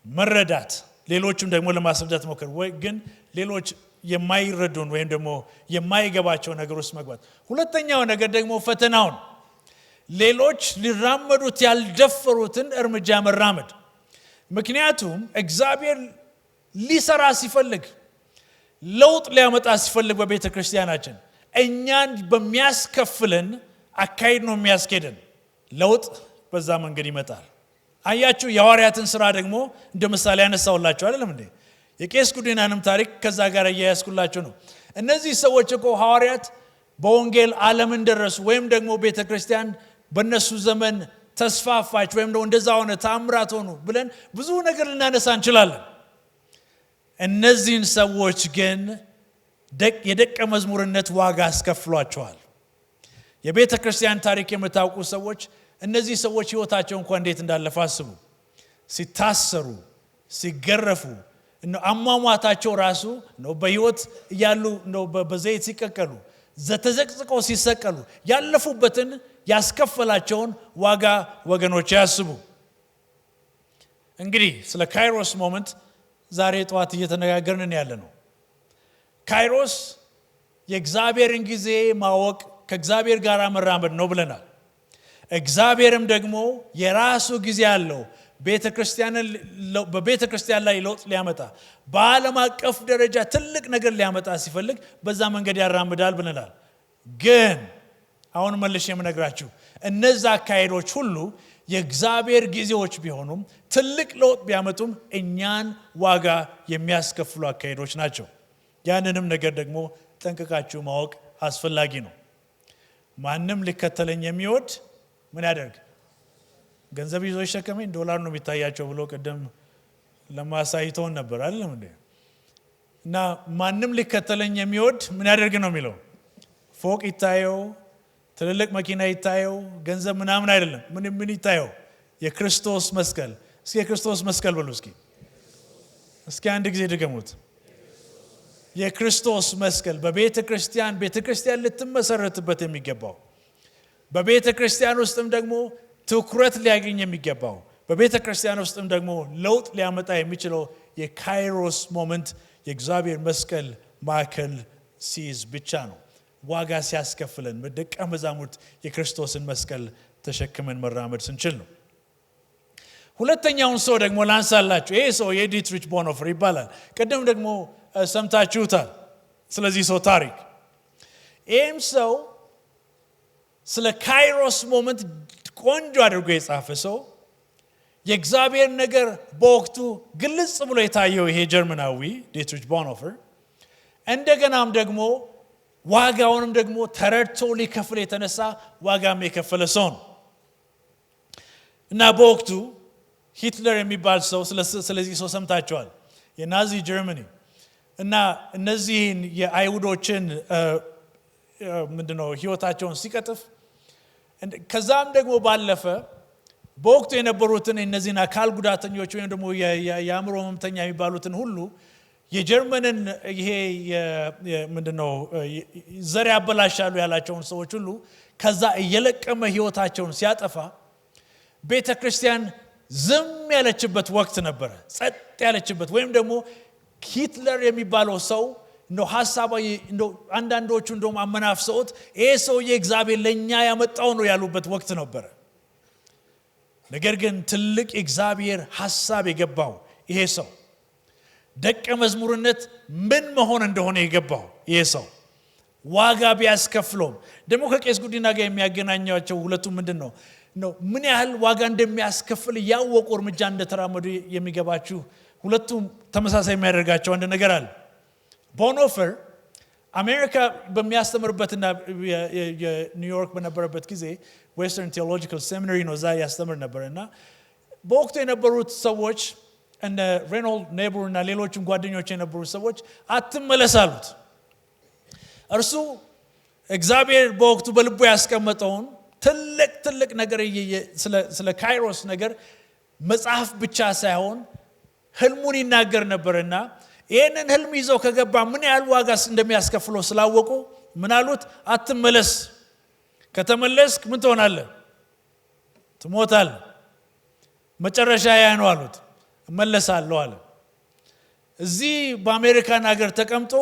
መረዳት፣ ሌሎችም ደግሞ ለማስረዳት ሞክር፣ ወይ ግን ሌሎች የማይረዱን ወይም ደግሞ የማይገባቸው ነገር ውስጥ መግባት። ሁለተኛው ነገር ደግሞ ፈተናውን፣ ሌሎች ሊራመዱት ያልደፈሩትን እርምጃ መራመድ። ምክንያቱም እግዚአብሔር ሊሰራ ሲፈልግ፣ ለውጥ ሊያመጣ ሲፈልግ በቤተክርስቲያናችን እኛን በሚያስከፍልን አካሄድ ነው የሚያስኬድን። ለውጥ በዛ መንገድ ይመጣል። አያችሁ፣ የሐዋርያትን ስራ ደግሞ እንደ ምሳሌ ያነሳውላችሁ አይደለም እንዴ? የቄስ ጉዲናንም ታሪክ ከዛ ጋር እያያዝኩላችሁ ነው። እነዚህ ሰዎች እኮ ሐዋርያት በወንጌል ዓለምን ደረሱ፣ ወይም ደግሞ ቤተ ክርስቲያን በእነሱ ዘመን ተስፋፋች፣ ወይም ደግሞ እንደዛ ሆነ ታምራት ሆኑ ብለን ብዙ ነገር ልናነሳ እንችላለን። እነዚህን ሰዎች ግን የደቀ መዝሙርነት ዋጋ አስከፍሏቸዋል። የቤተ ክርስቲያን ታሪክ የምታውቁ ሰዎች እነዚህ ሰዎች ሕይወታቸው እንኳን እንዴት እንዳለፈ አስቡ። ሲታሰሩ፣ ሲገረፉ፣ አሟሟታቸው ራሱ ነው፣ በሕይወት እያሉ ነው በዘይት ሲቀቀሉ፣ ተዘቅዝቀው ሲሰቀሉ ያለፉበትን ያስከፈላቸውን ዋጋ ወገኖች ያስቡ። እንግዲህ ስለ kairos moment ዛሬ ጠዋት እየተነጋገርን ያለ ነው። Kairos የእግዚአብሔርን ጊዜ ማወቅ፣ ከእግዚአብሔር ጋር መራመድ ነው ብለናል። እግዚአብሔርም ደግሞ የራሱ ጊዜ አለው። በቤተ ክርስቲያን ላይ ለውጥ ሊያመጣ፣ በዓለም አቀፍ ደረጃ ትልቅ ነገር ሊያመጣ ሲፈልግ በዛ መንገድ ያራምዳል ብለናል። ግን አሁን መልሼ የምነግራችሁ እነዛ አካሄዶች ሁሉ የእግዚአብሔር ጊዜዎች ቢሆኑም፣ ትልቅ ለውጥ ቢያመጡም እኛን ዋጋ የሚያስከፍሉ አካሄዶች ናቸው። ያንንም ነገር ደግሞ ጠንቅቃችሁ ማወቅ አስፈላጊ ነው። ማንም ሊከተለኝ የሚወድ ምን ያደርግ? ገንዘብ ይዞ ይሸከመኝ፣ ዶላር ነው የሚታያቸው ብሎ ቅድም ለማሳይተውን ነበር፣ አይደለም እንዴ? እና ማንም ሊከተለኝ የሚወድ ምን ያደርግ ነው የሚለው? ፎቅ ይታየው፣ ትልልቅ መኪና ይታየው፣ ገንዘብ ምናምን አይደለም። ምን ምን ይታየው? የክርስቶስ መስቀል። እስኪ የክርስቶስ መስቀል በሉ እስኪ። እስኪ አንድ ጊዜ ድገሙት። የክርስቶስ መስቀል በቤተ ክርስቲያን፣ ቤተ ክርስቲያን ልትመሰረትበት የሚገባው፣ በቤተ ክርስቲያን ውስጥም ደግሞ ትኩረት ሊያገኝ የሚገባው፣ በቤተ ክርስቲያን ውስጥም ደግሞ ለውጥ ሊያመጣ የሚችለው የ kairos moment የእግዚአብሔር መስቀል ማዕከል ሲይዝ ብቻ ነው። ዋጋ ሲያስከፍለን ደቀ መዛሙርት የክርስቶስን መስቀል ተሸክመን መራመድ ስንችል ነው። ሁለተኛውን ሰው ደግሞ ላንሳላችሁ። ይሄ ሰው የዲትሪች ቦኖፈር ይባላል። ቅድም ደግሞ ሰምታችሁታል ስለዚህ ሰው ታሪክ። ይህም ሰው ስለ kairos moment ቆንጆ አድርጎ የጻፈ ሰው፣ የእግዚአብሔር ነገር በወቅቱ ግልጽ ብሎ የታየው ይሄ ጀርመናዊ ዲትሪች ቦኖፈር እንደገናም ደግሞ ዋጋውንም ደግሞ ተረድቶ ሊከፍል የተነሳ፣ ዋጋም የከፈለ ሰው ነው። እና በወቅቱ ሂትለር የሚባል ሰው፣ ስለዚህ ሰው ሰምታችኋል። የናዚ ጀርመኒ እና እነዚህን የአይሁዶችን ምንድነው ህይወታቸውን ሲቀጥፍ፣ ከዛም ደግሞ ባለፈ በወቅቱ የነበሩትን እነዚህን አካል ጉዳተኞች ወይም ደግሞ የአእምሮ ህመምተኛ የሚባሉትን ሁሉ፣ የጀርመንን ይሄ ምንድነው ዘር ያበላሻሉ ያላቸውን ሰዎች ሁሉ ከዛ እየለቀመ ህይወታቸውን ሲያጠፋ ቤተ ክርስቲያን ዝም ያለችበት ወቅት ነበረ። ጸጥ ያለችበት፣ ወይም ደግሞ ሂትለር የሚባለው ሰው እንደው ሀሳባ አንዳንዶቹ እንደውም አመናፍሰውት ይሄ ሰውዬ እግዚአብሔር ለእኛ ያመጣው ነው ያሉበት ወቅት ነበረ። ነገር ግን ትልቅ የእግዚአብሔር ሀሳብ የገባው ይሄ ሰው፣ ደቀ መዝሙርነት ምን መሆን እንደሆነ የገባው ይሄ ሰው፣ ዋጋ ቢያስከፍለውም፣ ደግሞ ከቄስ ጉዲና ጋር የሚያገናኛቸው ሁለቱም ምንድን ነው? ምን ያህል ዋጋ እንደሚያስከፍል እያወቁ እርምጃ እንደተራመዱ የሚገባችሁ ሁለቱም ተመሳሳይ የሚያደርጋቸው አንድ ነገር አለ። ቦኖፈር አሜሪካ በሚያስተምርበትና ኒውዮርክ በነበረበት ጊዜ Western Theological Seminary ነው፣ እዛ ያስተምር ነበር። እና በወቅቱ የነበሩት ሰዎች እነ ሬኖልድ ኔቡር እና ሌሎችም ጓደኞች የነበሩት ሰዎች አትመለስ አሉት። እርሱ እግዚአብሔር በወቅቱ በልቡ ያስቀመጠውን ትልቅ ትልቅ ነገር፣ ስለ kairos ነገር መጽሐፍ ብቻ ሳይሆን ህልሙን ይናገር ነበርና ይህንን ህልም ይዘው ከገባ ምን ያህል ዋጋ እንደሚያስከፍለው ስላወቁ ምን አሉት? አትመለስ፣ ከተመለስክ ምን ትሆናለህ? ትሞታለህ። መጨረሻ ያ ነው አሉት። እመለሳለሁ አለ። እዚህ በአሜሪካን ሀገር ተቀምጦ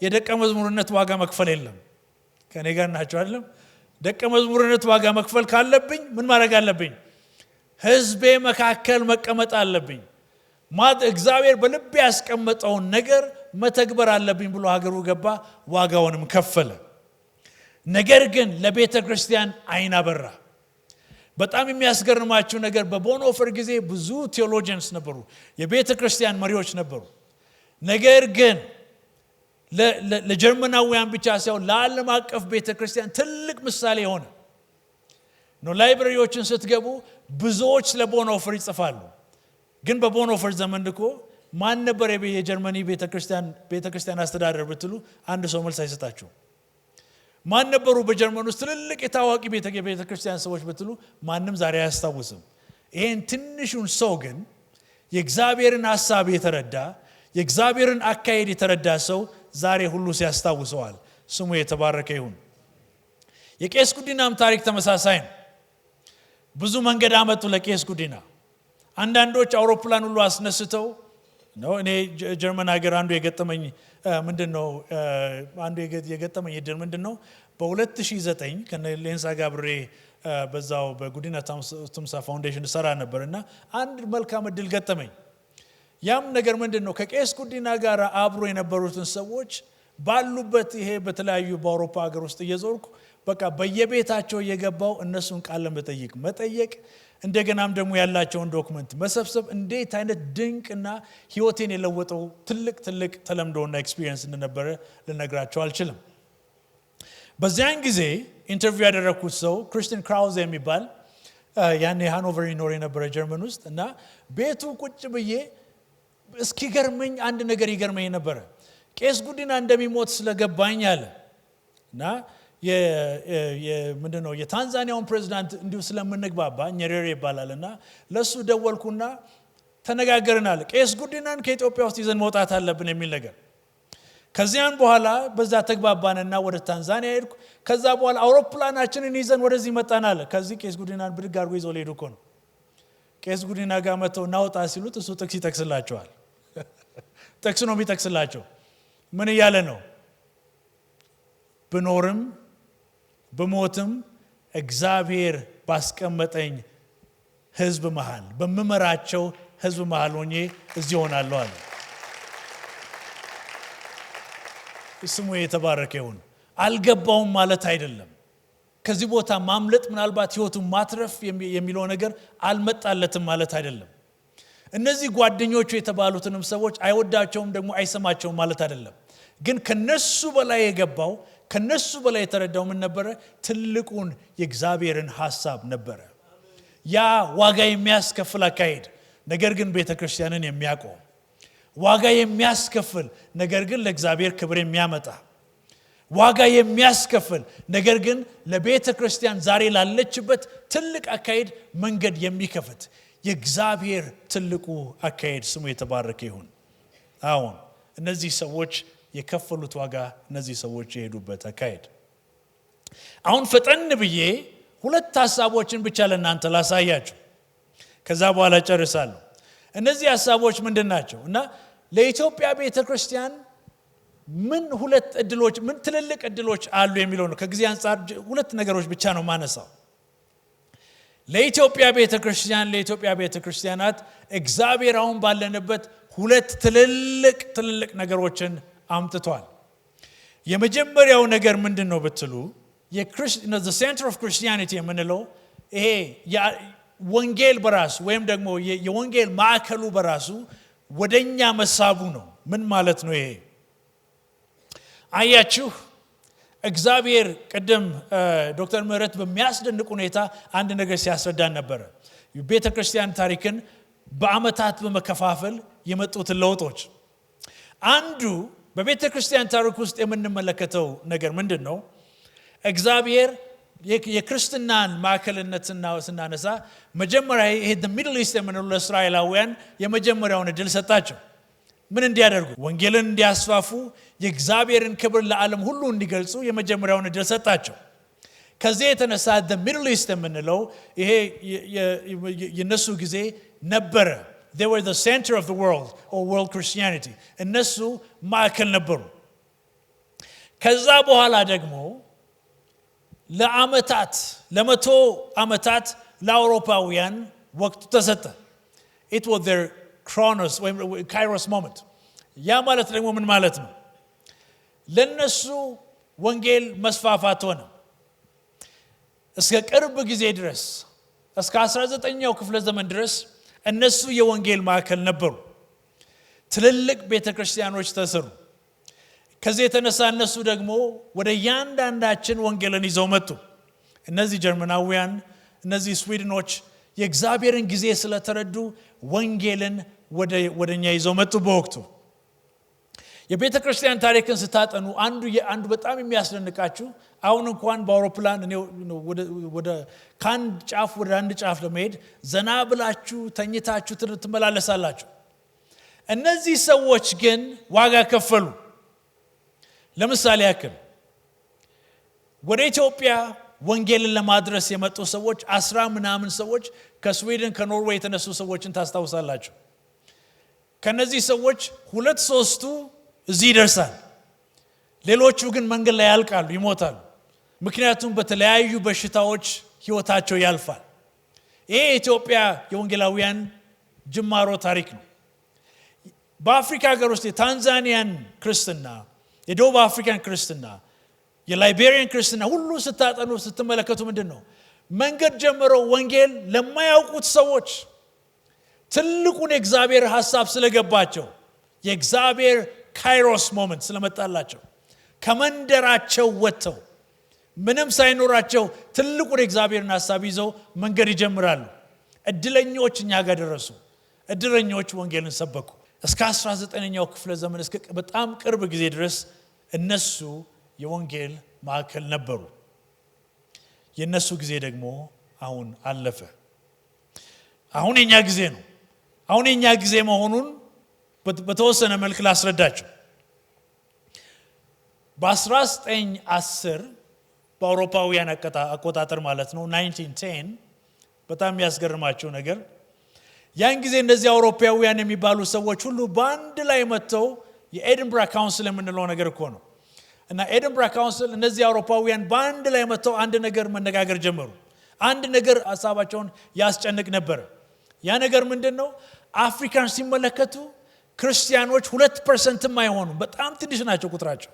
የደቀ መዝሙርነት ዋጋ መክፈል የለም። ከኔ ጋር ናችሁ አይደለም? ደቀ መዝሙርነት ዋጋ መክፈል ካለብኝ ምን ማድረግ አለብኝ? ህዝቤ መካከል መቀመጥ አለብኝ። እግዚአብሔር በልቤ ያስቀመጠውን ነገር መተግበር አለብኝ ብሎ ሀገሩ ገባ፣ ዋጋውንም ከፈለ። ነገር ግን ለቤተ ክርስቲያን አይን አበራ። በጣም የሚያስገርማችሁ ነገር በቦኖፈር ጊዜ ብዙ theologians ነበሩ፣ የቤተ ክርስቲያን መሪዎች ነበሩ። ነገር ግን ለጀርመናውያን ብቻ ሳይሆን ለዓለም አቀፍ ቤተ ክርስቲያን ትልቅ ምሳሌ ሆነ ነው። Library ዎችን ስትገቡ ብዙዎች ስለ ቦንሆፈር ይጽፋሉ። ግን በቦንሆፈር ዘመን እኮ ማን ነበር የጀርመኒ ቤተክርስቲያን አስተዳደር ብትሉ አንድ ሰው መልስ አይሰጣችሁም። ማን ነበሩ በጀርመን ውስጥ ትልልቅ የታዋቂ ቤተክርስቲያን ሰዎች ብትሉ ማንም ዛሬ አያስታውስም። ይሄን ትንሹን ሰው ግን የእግዚአብሔርን ሐሳብ የተረዳ፣ የእግዚአብሔርን አካሄድ የተረዳ ሰው ዛሬ ሁሉ ሲያስታውሰዋል። ስሙ የተባረከ ይሁን። የቄስ ጉዲናም ታሪክ ተመሳሳይ ነው። ብዙ መንገድ አመጡ ለቄስ ጉዲና። አንዳንዶች አውሮፕላን ሁሉ አስነስተው ነው። እኔ ጀርመን ሀገር አንዱ የገጠመኝ ምንድነው? አንዱ የገጠመኝ እድል ምንድነው? በ2009 ከነ ሌንሳ ጋብሬ በዛው በጉዲና ቱምሳ ፋውንዴሽን ሰራ ነበርና አንድ መልካም እድል ገጠመኝ። ያም ነገር ምንድነው? ከቄስ ጉዲና ጋር አብሮ የነበሩትን ሰዎች ባሉበት ይሄ በተለያዩ በአውሮፓ ሀገር ውስጥ እየዞርኩ በቃ በየቤታቸው እየገባው እነሱን ቃል ለመጠየቅ መጠየቅ፣ እንደገናም ደግሞ ያላቸውን document መሰብሰብ እንዴት አይነት ድንቅና ህይወቴን የለወጠው ትልቅ ትልቅ ተለምዶና experience እንደነበረ ልነግራቸው አልችልም። በዚያን ጊዜ interview ያደረኩት ሰው ክርስቲያን ክራውዝ የሚባል ያኔ ሃኖቨር ይኖር የነበረ ጀርመን ውስጥ እና ቤቱ ቁጭ ብዬ እስኪገርመኝ አንድ ነገር ይገርመኝ ነበረ። ቄስ ጉዲና እንደሚሞት ስለገባኝ አለ እና ምንድነው የታንዛኒያውን ፕሬዝዳንት እንዲሁ ስለምንግባባ ኘሬሬ ይባላል እና ለሱ ደወልኩና ተነጋገርናል። ቄስ ጉዲናን ከኢትዮጵያ ውስጥ ይዘን መውጣት አለብን የሚል ነገር። ከዚያን በኋላ በዛ ተግባባንና ወደ ታንዛኒያ ሄድኩ። ከዛ በኋላ አውሮፕላናችንን ይዘን ወደዚህ መጣን አለ። ከዚህ ቄስ ጉዲናን ብድግ አድርጎ ይዘው ሊሄዱ እኮ ነው። ቄስ ጉዲና ጋር መተው እናውጣ ሲሉት እሱ ጥቅስ ይጠቅስላቸዋል። ጥቅስ ነው የሚጠቅስላቸው። ምን እያለ ነው? ብኖርም ብሞትም እግዚአብሔር ባስቀመጠኝ ህዝብ መሃል፣ በምመራቸው ህዝብ መሃል ሆኜ እዚህ ሆናለሁ አለ። ስሙ የተባረከ ይሁን። አልገባውም ማለት አይደለም። ከዚህ ቦታ ማምለጥ ምናልባት ህይወቱን ማትረፍ የሚለው ነገር አልመጣለትም ማለት አይደለም። እነዚህ ጓደኞቹ የተባሉትንም ሰዎች አይወዳቸውም ደግሞ አይሰማቸውም ማለት አይደለም። ግን ከነሱ በላይ የገባው፣ ከነሱ በላይ የተረዳው ምን ነበረ? ትልቁን የእግዚአብሔርን ሐሳብ ነበረ። ያ ዋጋ የሚያስከፍል አካሄድ፣ ነገር ግን ቤተክርስቲያንን የሚያቆም ዋጋ የሚያስከፍል፣ ነገር ግን ለእግዚአብሔር ክብር የሚያመጣ ዋጋ የሚያስከፍል፣ ነገር ግን ለቤተክርስቲያን ዛሬ ላለችበት ትልቅ አካሄድ መንገድ የሚከፍት የእግዚአብሔር ትልቁ አካሄድ ስሙ የተባረከ ይሁን። አሁን እነዚህ ሰዎች የከፈሉት ዋጋ፣ እነዚህ ሰዎች የሄዱበት አካሄድ። አሁን ፈጠን ብዬ ሁለት ሐሳቦችን ብቻ ለእናንተ ላሳያችሁ፣ ከዛ በኋላ ጨርሳለሁ። እነዚህ ሐሳቦች ምንድን ናቸው? እና ለኢትዮጵያ ቤተክርስቲያን ምን ሁለት እድሎች፣ ምን ትልልቅ እድሎች አሉ የሚለው ነው። ከጊዜ አንፃር ሁለት ነገሮች ብቻ ነው ማነሳው። ለኢትዮጵያ ቤተክርስቲያን፣ ለኢትዮጵያ ቤተክርስቲያናት እግዚአብሔር አሁን ባለንበት ሁለት ትልልቅ ትልልቅ ነገሮችን አምጥቷል። የመጀመሪያው ነገር ምንድነው ብትሉ the center of Christianity የምንለው ይሄ ወንጌል በራሱ ወይም ደግሞ የወንጌል ማዕከሉ በራሱ ወደኛ መሳቡ ነው። ምን ማለት ነው ይሄ? አያችሁ፣ እግዚአብሔር ቅድም ዶክተር ምህረት በሚያስደንቅ ሁኔታ አንድ ነገር ሲያስረዳን ነበር። ቤተክርስቲያን ታሪክን በአመታት በመከፋፈል የመጡትን ለውጦች አንዱ በቤተክርስቲያን ታሪክ ውስጥ የምንመለከተው ነገር ምንድነው? እግዚአብሔር የክርስትናን ማዕከልነት ስናነሳ መጀመሪያ ይሄ the Middle East የምንለው ለእስራኤላውያን የመጀመሪያውን እድል ሰጣቸው። ምን እንዲያደርጉ? ወንጌልን እንዲያስፋፉ፣ የእግዚአብሔርን ክብር ለዓለም ሁሉ እንዲገልጹ የመጀመሪያውን እድል ሰጣቸው። ከዚህ የተነሳ the Middle East የምንለው ይሄ የነሱ ጊዜ ነበረ። They were the center of the world or world Christianity። እነሱ ማዕከል ነበሩ። ከዛ በኋላ ደግሞ ለአመታት፣ ለመቶ አመታት ለአውሮፓውያን ወቅቱ ተሰጠ። It was their Chronos ወይም Kairos moment። ያ ማለት ደግሞ ምን ማለት ነው? ለነሱ ወንጌል መስፋፋት ሆነ። እስከ ቅርብ ጊዜ ድረስ፣ እስከ 19ኛው ክፍለ ዘመን ድረስ እነሱ የወንጌል ማዕከል ነበሩ። ትልልቅ ቤተክርስቲያኖች ተሰሩ። ከዚህ የተነሳ እነሱ ደግሞ ወደ እያንዳንዳችን ወንጌልን ይዘው መጡ። እነዚህ ጀርመናውያን፣ እነዚህ ስዊድኖች የእግዚአብሔርን ጊዜ ስለተረዱ ወንጌልን ወደኛ ይዘው መጡ። በወቅቱ የቤተ ክርስቲያን ታሪክን ስታጠኑ አንዱ በጣም የሚያስደንቃችሁ፣ አሁን እንኳን በአውሮፕላን እኔ ወደ ከአንድ ጫፍ ወደ አንድ ጫፍ ለመሄድ ዘና ብላችሁ ተኝታችሁ ትመላለሳላችሁ። እነዚህ ሰዎች ግን ዋጋ ከፈሉ። ለምሳሌ ያክል ወደ ኢትዮጵያ ወንጌልን ለማድረስ የመጡ ሰዎች፣ 10 ምናምን ሰዎች ከስዊድን፣ ከኖርዌይ የተነሱ ሰዎችን ታስታውሳላችሁ። ከነዚህ ሰዎች ሁለት ሶስቱ እዚህ ይደርሳል። ሌሎቹ ግን መንገድ ላይ ያልቃሉ፣ ይሞታሉ። ምክንያቱም በተለያዩ በሽታዎች ህይወታቸው ያልፋል። ይሄ የኢትዮጵያ የወንጌላውያን ጅማሮ ታሪክ ነው። በአፍሪካ ሀገር ውስጥ የታንዛኒያን ክርስትና፣ የደቡብ አፍሪካን ክርስትና፣ የላይቤሪያን ክርስትና ሁሉ ስታጠኑ ስትመለከቱ ምንድን ነው? መንገድ ጀምረው ወንጌል ለማያውቁት ሰዎች ትልቁን የእግዚአብሔር ሀሳብ ስለገባቸው፣ የእግዚአብሔር kairos moment ስለመጣላቸው፣ ከመንደራቸው ወጥተው ምንም ሳይኖራቸው ትልቁን የእግዚአብሔርን ሀሳብ ይዘው መንገድ ይጀምራሉ። እድለኞች እኛ ጋር ደረሱ። እድለኞች ወንጌልን ሰበኩ። እስከ 19ኛው ክፍለ ዘመን፣ እስከ በጣም ቅርብ ጊዜ ድረስ እነሱ የወንጌል ማዕከል ነበሩ። የእነሱ ጊዜ ደግሞ አሁን አለፈ። አሁን የኛ ጊዜ ነው። አሁን የኛ ጊዜ መሆኑን በተወሰነ መልክ ላስረዳችሁ። በ1910 በአውሮፓውያን አቆጣጠር ማለት ነው፣ 1910፣ በጣም የሚያስገርማችሁ ነገር ያን ጊዜ እነዚህ አውሮፓውያን የሚባሉ ሰዎች ሁሉ በአንድ ላይ መጥተው የ Edinburgh Council የምንለው ነገር እኮ ነው። እና Edinburgh Council፣ እነዚህ አውሮፓውያን በአንድ ላይ መጥተው አንድ ነገር መነጋገር ጀመሩ። አንድ ነገር ሀሳባቸውን ያስጨንቅ ነበር። ያ ነገር ምንድን ነው? አፍሪካን ሲመለከቱ ክርስቲያኖች 2% ም አይሆኑም። በጣም ትንሽ ናቸው ቁጥራቸው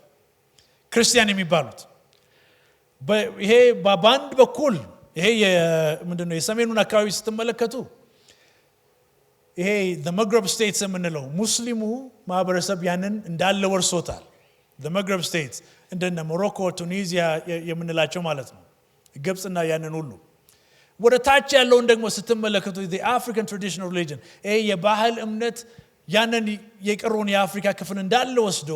ክርስቲያን የሚባሉት። ይሄ በአንድ በኩል ይሄ ምንድን ነው፣ የሰሜኑን አካባቢ ስትመለከቱ ይሄ Maghreb states የምንለው ሙስሊሙ ማህበረሰብ ያንን እንዳለ ወርሶታል። Maghreb states እንደነ ሞሮኮ፣ ቱኒዚያ የምንላቸው ማለት ነው፣ ግብፅና ያንን ሁሉ። ወደ ታች ያለውን ደግሞ ስትመለከቱ African traditional religion፣ ይሄ የባህል እምነት ያንን የቀረውን የአፍሪካ ክፍል እንዳለ ወስዶ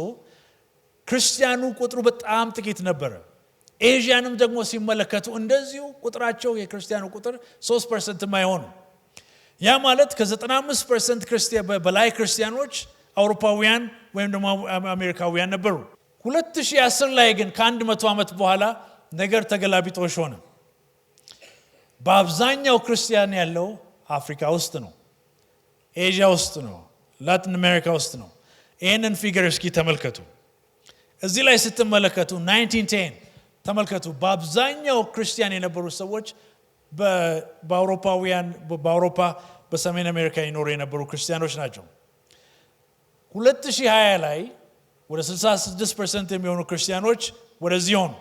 ክርስቲያኑ ቁጥሩ በጣም ጥቂት ነበረ። ኤዥያንም ደግሞ ሲመለከቱ እንደዚሁ ቁጥራቸው የክርስቲያኑ ቁጥር 3% አይሆኑ። ያ ማለት ከ95% በላይ ክርስቲያኖች አውሮፓውያን ወይም ደግሞ አሜሪካውያን ነበሩ። 2010 ላይ ግን ከ100 ዓመት በኋላ ነገር ተገላቢጦሽ ሆነ። በአብዛኛው ክርስቲያን ያለው አፍሪካ ውስጥ ነው፣ ኤዥያ ውስጥ ነው፣ ላቲን አሜሪካ ውስጥ ነው። ይህንን figure እስኪ ተመልከቱ። እዚህ ላይ ስትመለከቱ 1910 ተመልከቱ። በአብዛኛው ክርስቲያን የነበሩ ሰዎች በአውሮፓውያን፣ በአውሮፓ፣ በሰሜን አሜሪካ ይኖሩ የነበሩ ክርስቲያኖች ናቸው። 2020 ላይ ወደ 66% የሚሆኑ ክርስቲያኖች ወደዚህ ሆኑ።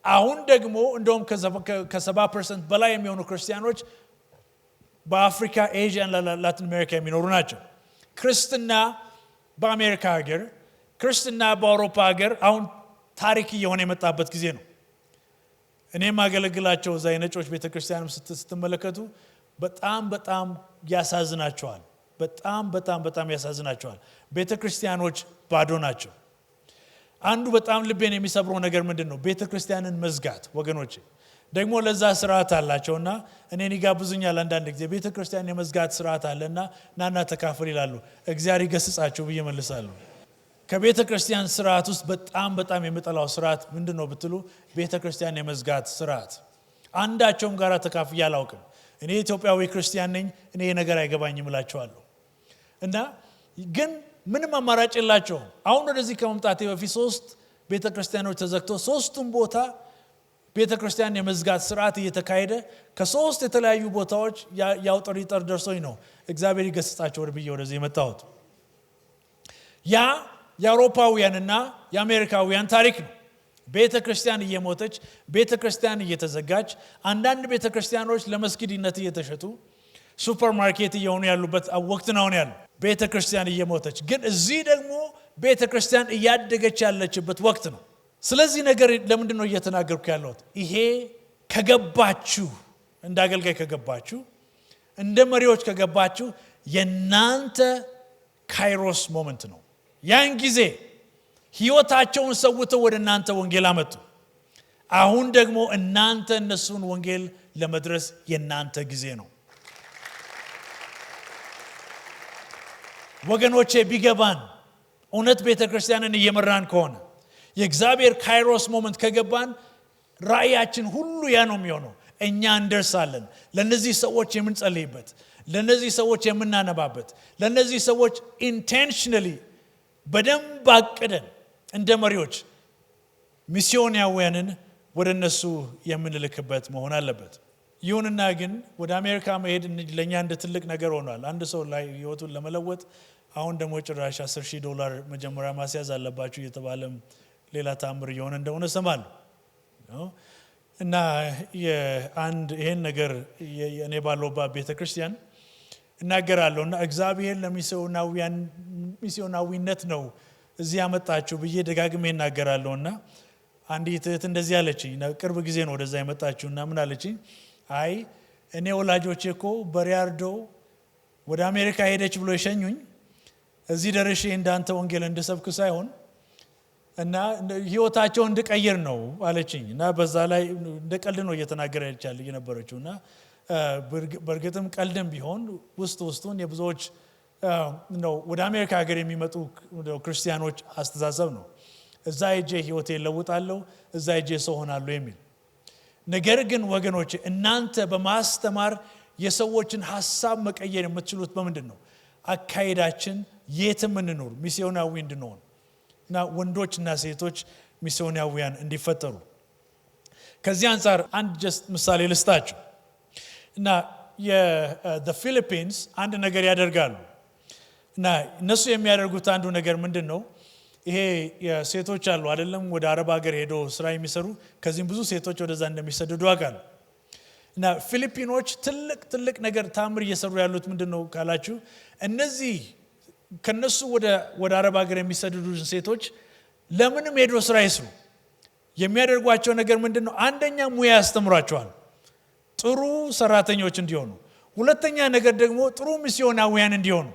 አሁን ደግሞ እንደውም ከ70% በላይ የሚሆኑ ክርስቲያኖች በአፍሪካ፣ ኤዥያ፣ ላቲን አሜሪካ የሚኖሩ ናቸው። ክርስትና በአሜሪካ ሀገር፣ ክርስትና በአውሮፓ ሀገር አሁን ታሪክ እየሆነ የመጣበት ጊዜ ነው። እኔ የማገለግላቸው እዛ የነጮች ቤተክርስቲያንም ስትመለከቱ በጣም በጣም ያሳዝናችኋል። በጣም በጣም በጣም ያሳዝናችኋል። ቤተ ክርስቲያኖች ባዶ ናቸው። አንዱ በጣም ልቤን የሚሰብረው ነገር ምንድን ነው? ቤተ ክርስቲያንን መዝጋት። ወገኖቼ ደግሞ ለዛ ስርዓት አላቸውና እኔን ይጋብዙኛል። አንዳንድ ጊዜ ቤተ ክርስቲያን የመዝጋት ስርዓት አለና ናና ተካፈል ይላሉ። እግዚአብሔር ይገስጻቸው ብዬ እመልሳለሁ። ከቤተ ክርስቲያን ስርዓት ውስጥ በጣም በጣም የምጠላው ስርዓት ምንድን ነው ብትሉ ቤተ ክርስቲያን የመዝጋት ስርዓት። አንዳቸውም ጋር ተካፍዬ አላውቅም። እኔ ኢትዮጵያዊ ክርስቲያን ነኝ፣ እኔ ነገር አይገባኝም እላቸዋለሁ። እና ግን ምንም አማራጭ የላቸውም። አሁን ወደዚህ ከመምጣቴ በፊት ሶስት ቤተ ክርስቲያኖች ተዘግተው፣ ሶስቱም ቦታ ቤተ ክርስቲያን የመዝጋት ስርዓት እየተካሄደ ከሶስት የተለያዩ ቦታዎች ያው ጥሪ ጠር ደርሶኝ ነው እግዚአብሔር ይገስጻቸው ብዬ ወደዚህ የመጣሁት። ያ የአውሮፓውያንና የአሜሪካውያን ታሪክ ነው። ቤተ ክርስቲያን እየሞተች፣ ቤተ ክርስቲያን እየተዘጋች፣ አንዳንድ ቤተ ክርስቲያኖች ለመስጊድነት እየተሸጡ ሱፐር ማርኬት እየሆኑ ያሉበት ወቅት ነው ያለው። ቤተ ክርስቲያን እየሞተች ግን እዚህ ደግሞ ቤተ ክርስቲያን እያደገች ያለችበት ወቅት ነው። ስለዚህ ነገር ለምንድን ነው እየተናገርኩ ያለሁት? ይሄ ከገባችሁ፣ እንደ አገልጋይ ከገባችሁ፣ እንደ መሪዎች ከገባችሁ የናንተ kairos moment ነው። ያን ጊዜ ህይወታቸውን ሰውተው ወደ እናንተ ወንጌል አመጡ። አሁን ደግሞ እናንተ እነሱን ወንጌል ለመድረስ የናንተ ጊዜ ነው። ወገኖቼ ቢገባን እውነት ቤተክርስቲያንን እየመራን ከሆነ፣ የእግዚአብሔር kairos moment ከገባን ራእያችን ሁሉ ያ ነው የሚሆነው። እኛ እንደርሳለን። ለነዚህ ሰዎች የምንጸልይበት፣ ለነዚህ ሰዎች የምናነባበት፣ ለነዚህ ሰዎች intentionally በደንብ አቅደን እንደ መሪዎች ሚስዮናውያንን ወደ እነሱ የምንልክበት መሆን አለበት። ይሁንና ግን ወደ አሜሪካ መሄድ ለእኛ እንደ ትልቅ ነገር ሆኗል። አንድ ሰው ላይ ህይወቱን ለመለወጥ አሁን ደግሞ ጭራሽ $10,000 መጀመሪያ ማስያዝ አለባችሁ እየተባለም ሌላ ታምር እየሆነ እንደሆነ እሰማለሁ። እና የአንድ ይሄን ነገር እኔ ባለሁባት ቤተክርስቲያን እናገራለሁ እና እግዚአብሔር ለሚስዮናውያን ሚስዮናዊነት ነው እዚህ ያመጣችሁ ብዬ ደጋግሜ እናገራለሁ። እና አንዲት እህት እንደዚህ አለችኝ። ቅርብ ጊዜ ነው ወደዛ የመጣችው እና ምን አለችኝ? አይ እኔ ወላጆቼ እኮ በሪያርዶ ወደ አሜሪካ ሄደች ብሎ የሸኙኝ እዚህ ደርሼ እንዳንተ ወንጌል እንድሰብክ ሳይሆን እና ህይወታቸው እንድቀይር ነው አለችኝ። እና በዛ ላይ እንደ ቀልድ ነው እየተናገረች ያለ የነበረችው። እና በእርግጥም ቀልድም ቢሆን ውስጥ ውስጡን የብዙዎች ነው ወደ አሜሪካ ሀገር የሚመጡ ክርስቲያኖች አስተሳሰብ ነው። እዛ ሄጄ ህይወቴን እለውጣለሁ፣ እዛ ሄጄ ሰው ሆናለሁ የሚል ነገር። ግን ወገኖች እናንተ በማስተማር የሰዎችን ሐሳብ መቀየር የምትችሉት በምንድን ነው? አካሄዳችን የትም እንኑር ሚስዮናዊ እንድንሆን እና ወንዶችና ሴቶች ሚስዮናዊያን እንዲፈጠሩ። ከዚህ አንፃር አንድ just ምሳሌ ልስጣችሁ። እና የፊሊፒንስ አንድ ነገር ያደርጋሉ። እና እነሱ የሚያደርጉት አንዱ ነገር ምንድን ነው? ይሄ የሴቶች አሉ አይደለም ወደ አረብ ሀገር ሄዶ ስራ የሚሰሩ፣ ከዚህም ብዙ ሴቶች ወደዛ እንደሚሰደዱ አውቃለሁ። እና ፊሊፒኖች ትልቅ ትልቅ ነገር ታምር እየሰሩ ያሉት ምንድን ነው ካላችሁ፣ እነዚህ ከነሱ ወደ አረብ ሀገር የሚሰደዱ ሴቶች ለምንም ሄዶ ስራ ይስሩ የሚያደርጓቸው ነገር ምንድን ነው? አንደኛ ሙያ ያስተምሯቸዋል፣ ጥሩ ሰራተኞች እንዲሆኑ። ሁለተኛ ነገር ደግሞ ጥሩ ሚስዮናውያን እንዲሆኑ።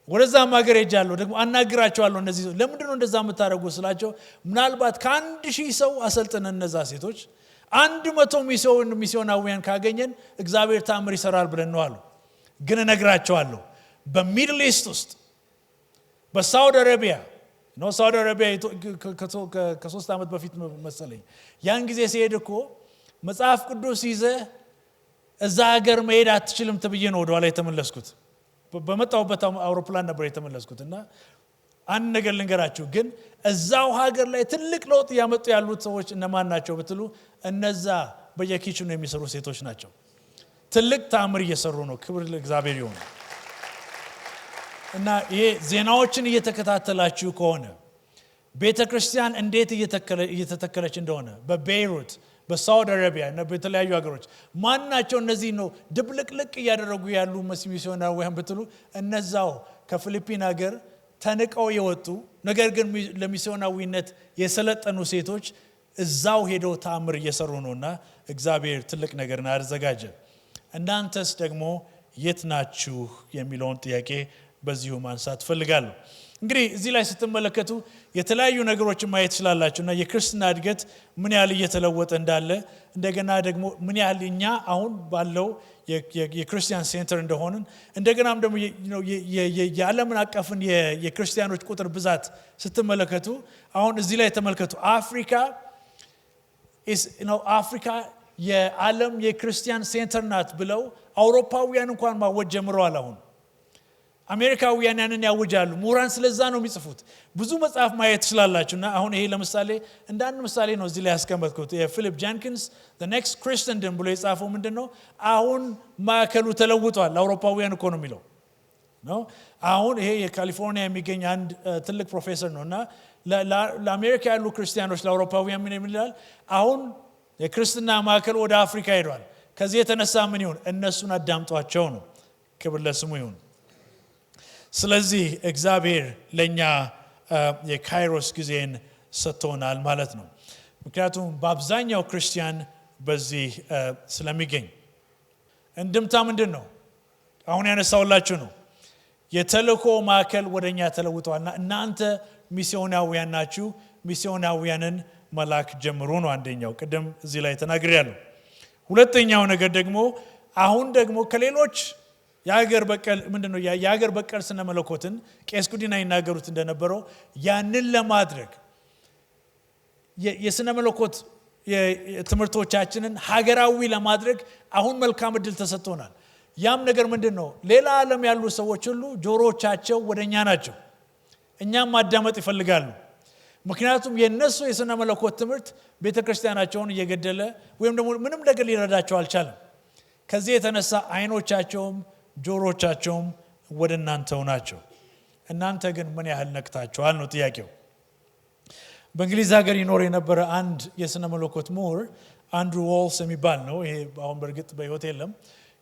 ወደዛም ሀገር ሄጃለሁ፣ ደግሞ አናግራቸዋለሁ። እነዚህ ለምንድን ነው እንደዛ የምታደርጉ ስላቸው፣ ምናልባት ከ1000 ሰው አሰልጥነን እነዛ ሴቶች 100 ሚስዮናውያን ካገኘን እግዚአብሔር ታምር ይሰራል ብለን ነው አሉ። ግን እነግራቸዋለሁ፣ በ Middle East ውስጥ በሳውዲ አረቢያ ነው፣ ሳውዲ አረቢያ ከ3 ዓመት በፊት መሰለኝ ያን ጊዜ ሲሄድ እኮ መጽሐፍ ቅዱስ ይዘህ እዛ ሀገር መሄድ አትችልም ተብዬ ነው ወደኋላ የተመለስኩት። በመጣሁበት አውሮፕላን ነበር የተመለስኩት። እና አንድ ነገር ልንገራችሁ ግን፣ እዛው ሀገር ላይ ትልቅ ለውጥ ያመጡ ያሉት ሰዎች እነማን ናቸው ብትሉ፣ እነዛ በየ kitchen ኑ የሚሰሩ ሴቶች ናቸው። ትልቅ ተአምር እየሰሩ ነው። ክብር ለእግዚአብሔር ይሁን። እና ይሄ ዜናዎችን እየተከታተላችሁ ከሆነ ቤተክርስቲያን እንዴት እየተተከለች እንደሆነ በቤይሩት፣ በሳውዲ አረቢያ እና በተለያዩ ሀገሮች፣ ማናቸው እነዚህ ነው ድብልቅልቅ እያደረጉ ያሉ ሚስዮናውያን ብትሉ፣ እነዛው ከፊሊፒን ሀገር ተንቀው የወጡ ነገር ግን ለሚስዮናዊነት የሰለጠኑ ሴቶች እዛው ሄደው ተአምር እየሰሩ ነውና እግዚአብሔር ትልቅ ነገርን አዘጋጀ። እናንተስ ደግሞ የት ናችሁ የሚለውን ጥያቄ በዚሁ ማንሳት እፈልጋለሁ። እንግዲህ እዚህ ላይ ስትመለከቱ የተለያዩ ነገሮችን ማየት ትችላላችሁ። እና የክርስትና እድገት ምን ያህል እየተለወጠ እንዳለ፣ እንደገና ደግሞ ምን ያህል እኛ አሁን ባለው የክርስቲያን center እንደሆንን፣ እንደገናም ደግሞ የዓለምን አቀፍን የክርስቲያኖች ቁጥር ብዛት ስትመለከቱ አሁን እዚህ ላይ ተመልከቱ። አፍሪካ ነው፣ አፍሪካ የዓለም የክርስቲያን center ናት ብለው አውሮፓውያን እንኳን ማወጅ ጀምረዋል። አሁን አሜሪካውያን ያንን ያውጃሉ። ምሁራን ስለዛ ነው የሚጽፉት። ብዙ መጽሐፍ ማየት ትችላላችሁ። እና አሁን ይሄ ለምሳሌ እንደ አንድ ምሳሌ ነው እዚህ ላይ ያስቀመጥኩት። የፊሊፕ ጃንኪንስ The Next Christendom ብሎ የጻፈው ምንድን ነው? አሁን ማዕከሉ ተለውጧል። አውሮፓውያን እኮ ነው የሚለው ነው። አሁን ይሄ የካሊፎርኒያ የሚገኝ አንድ ትልቅ ፕሮፌሰር ነው። እና ለአሜሪካ ያሉ ክርስቲያኖች ለአውሮፓውያን ምን ይላል? አሁን የክርስትና ማዕከል ወደ አፍሪካ ሄዷል። ከዚህ የተነሳ ምን ይሁን? እነሱን አዳምጧቸው ነው። ክብር ለስሙ ይሁን። ስለዚህ እግዚአብሔር ለኛ የካይሮስ ጊዜን ሰጥቶናል ማለት ነው። ምክንያቱም በአብዛኛው ክርስቲያን በዚህ ስለሚገኝ። እንድምታ ምንድን ነው? አሁን ያነሳውላችሁ ነው። የተልእኮ ማዕከል ወደኛ ተለውጧልና እናንተ ሚስዮናውያን ናችሁ፣ ሚስዮናውያንን መላክ ጀምሩ ነው አንደኛው። ቅድም እዚህ ላይ ተናግሬያለሁ። ሁለተኛው ነገር ደግሞ አሁን ደግሞ ከሌሎች የሀገር በቀል ምንድነው የሀገር በቀል ስነ መለኮትን ቄስ ጉዲና ይናገሩት እንደነበረው ያንን ለማድረግ የስነ መለኮት ትምህርቶቻችንን ሀገራዊ ለማድረግ አሁን መልካም እድል ተሰጥቶናል። ያም ነገር ምንድነው? ሌላ ዓለም ያሉ ሰዎች ሁሉ ጆሮቻቸው ወደኛ ናቸው፣ እኛም ማዳመጥ ይፈልጋሉ። ምክንያቱም የነሱ የስነ መለኮት ትምህርት ቤተክርስቲያናቸውን እየገደለ ወይም ደግሞ ምንም ነገር ሊረዳቸው አልቻለም። ከዚህ የተነሳ አይኖቻቸውም ጆሮቻቸውም ወደ እናንተው ናቸው። እናንተ ግን ምን ያህል ነቅታችኋል ነው ጥያቄው። በእንግሊዝ ሀገር ይኖር የነበረ አንድ የስነ መለኮት ምሁር አንድሩ ዎልስ የሚባል ነው። ይሄ አሁን በእርግጥ በህይወት የለም፣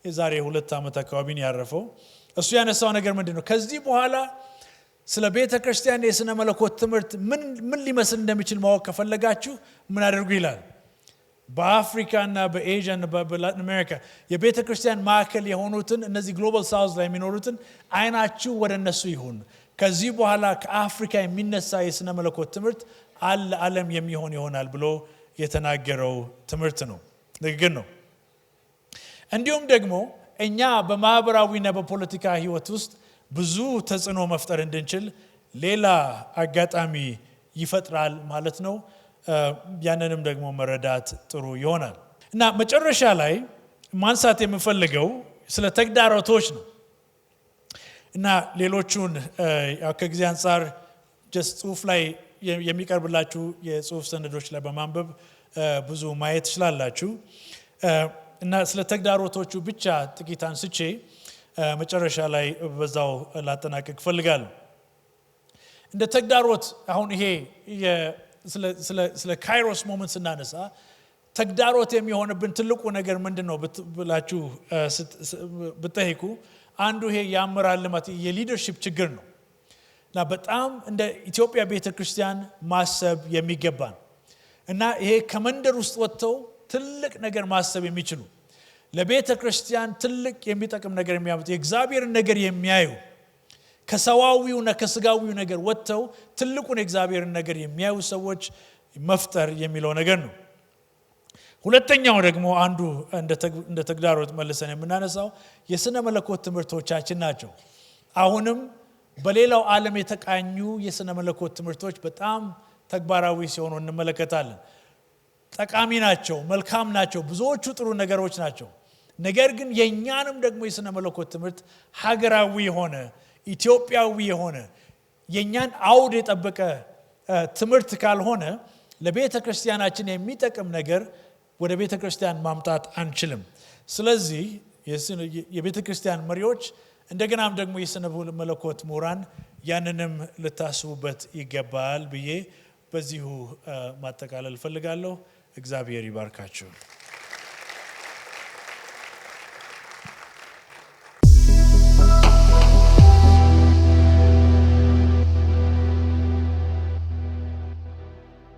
የዛሬ 2 ዓመት አካባቢ ነው ያረፈው። እሱ ያነሳው ነገር ምንድነው? ከዚህ በኋላ ስለ ቤተክርስቲያን የስነ መለኮት ትምህርት ምን ሊመስል እንደሚችል ማወቅ ከፈለጋችሁ ምን አድርጉ ይላል። በአፍሪካና በኤዥያ እና በላቲን አሜሪካ የቤተክርስቲያን ማዕከል የሆኑትን እነዚህ Global South ላይ የሚኖሩትን አይናችሁ ወደ እነሱ ይሁን። ከዚህ በኋላ ከአፍሪካ የሚነሳ የስነ መለኮት ትምህርት አለ ዓለም የሚሆን ይሆናል ብሎ የተናገረው ትምህርት ነው፣ ንግግር ነው። እንዲሁም ደግሞ እኛ በማህበራዊና በፖለቲካ ህይወት ውስጥ ብዙ ተጽዕኖ መፍጠር እንድንችል ሌላ አጋጣሚ ይፈጥራል ማለት ነው። ያንንም ደግሞ መረዳት ጥሩ ይሆናል። እና መጨረሻ ላይ ማንሳት የምፈልገው ስለ ተግዳሮቶች ነው። እና ሌሎቹን ከጊዜ አንፃር just ጽሁፍ ላይ የሚቀርብላችሁ የጽሁፍ ሰነዶች ላይ በማንበብ ብዙ ማየት ትችላላችሁ። እና ስለ ተግዳሮቶቹ ብቻ ጥቂት አንስቼ መጨረሻ ላይ በዛው ላጠናቅቅ እፈልጋለሁ። እንደ ተግዳሮት አሁን ይሄ ስለ ካይሮስ moment ስናነሳ ተግዳሮት የሚሆንብን ትልቁ ነገር ምንድነው ብላችሁ ብትጠይቁ አንዱ ይሄ የአመራር ልማት የ leadership ችግር ነው። እና በጣም እንደ ኢትዮጵያ ቤተክርስቲያን ማሰብ የሚገባን እና ይሄ ከመንደር ውስጥ ወጥተው ትልቅ ነገር ማሰብ የሚችሉ ለቤተክርስቲያን ትልቅ የሚጠቅም ነገር የሚያመጡ የእግዚአብሔርን ነገር የሚያዩ ከሰዋዊውና ከስጋዊው ነገር ወጥተው ትልቁን የእግዚአብሔርን ነገር የሚያዩ ሰዎች መፍጠር የሚለው ነገር ነው። ሁለተኛው ደግሞ አንዱ እንደ ተግዳሮት መልሰን የምናነሳው የስነ መለኮት ትምህርቶቻችን ናቸው። አሁንም በሌላው ዓለም የተቃኙ የስነ መለኮት ትምህርቶች በጣም ተግባራዊ ሲሆኑ እንመለከታለን። ጠቃሚ ናቸው፣ መልካም ናቸው፣ ብዙዎቹ ጥሩ ነገሮች ናቸው። ነገር ግን የኛንም ደግሞ የስነ መለኮት ትምህርት ሀገራዊ የሆነ ኢትዮጵያዊ የሆነ የኛን አውድ የጠበቀ ትምህርት ካልሆነ ለቤተ ክርስቲያናችን የሚጠቅም ነገር ወደ ቤተ ክርስቲያን ማምጣት አንችልም። ስለዚህ የቤተ ክርስቲያን መሪዎች እንደገናም ደግሞ የስነ መለኮት ምሁራን ያንንም ልታስቡበት ይገባል ብዬ በዚሁ ማጠቃለል እፈልጋለሁ። እግዚአብሔር ይባርካችሁ።